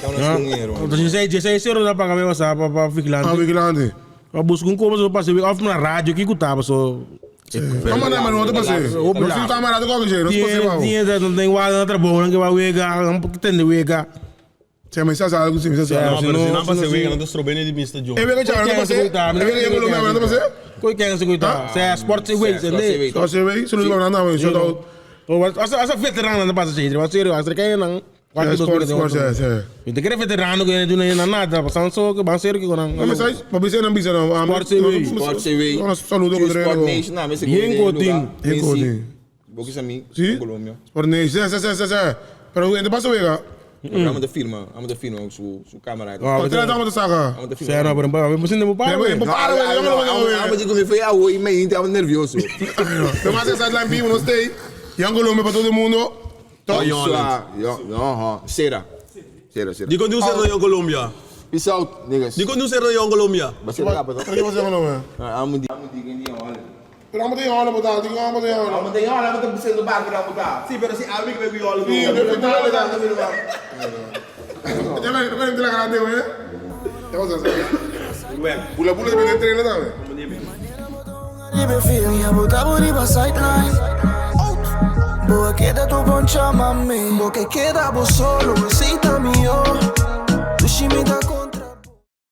Entonces, 16 euro da paga me sa pa pa vigilante. Ah, vigilante. Pa busca un como so pasa of na radio ki kutaba so. Tama na, mano, no te pase. No se tama rato con que no se pase, babo. Tinha não tem guarda na trabalho, não que vai wega, não tem wega. Se me sa algo, se me sa No, algo. pero si no si pasa no, wega, si- no te strobene di Mr. Jones. E wega chava, no te pase. E wega ya Colombia, no te pase. Koi ken se kuita. Se sport se wega, se ne. So se ve, se lo van a dar, shout out. Asa asa veterano não passa cheio, mas sério, asa que não. Sport, sport, se, se. Eu te quero veterano que não é nada, passando só que ban sério que não. No me sai, pa bisa não bisa não. Sport CV. Sport CV. Saludo com Sport Nation, não, mas Bien Coutinho. Bien Coutinho. Boquis a mim, Si? Colômbia. Sport Nation, se, se, se, se. Pero ente paso wega. Amo de firma, amo de firma su su cámara. O trata amo de saca. Amo de firma. Sério, pero pero você não para. Pero para, wega, yo me lo voy a Amo de comer foi a oi, me estava nervioso. Lo más es sideline vivo, no stay. Young Colombia para todo el mundo. Top. No, Cera. Cera, cera. Di conduce no Young Colombia. Peace out, niggas. Di conduce no Young Colombia. Vai ser rápido. ¿Qué pasa con Colombia? Amo de amo de de Pero amo de hola, botar, digo amo de hola. Amo de hola, amo de sendo barco, amo de. Sí, pero si algo que me guió Sí, pero dale, dale, Ya me me la grande, güey. ¿Qué vas a hacer? Bula bula de entreno también. Ribe film, ya botavo riba sideline. Boa queda tu poncha mami. Bo que queda vos solo, besita mío. Tu shimita.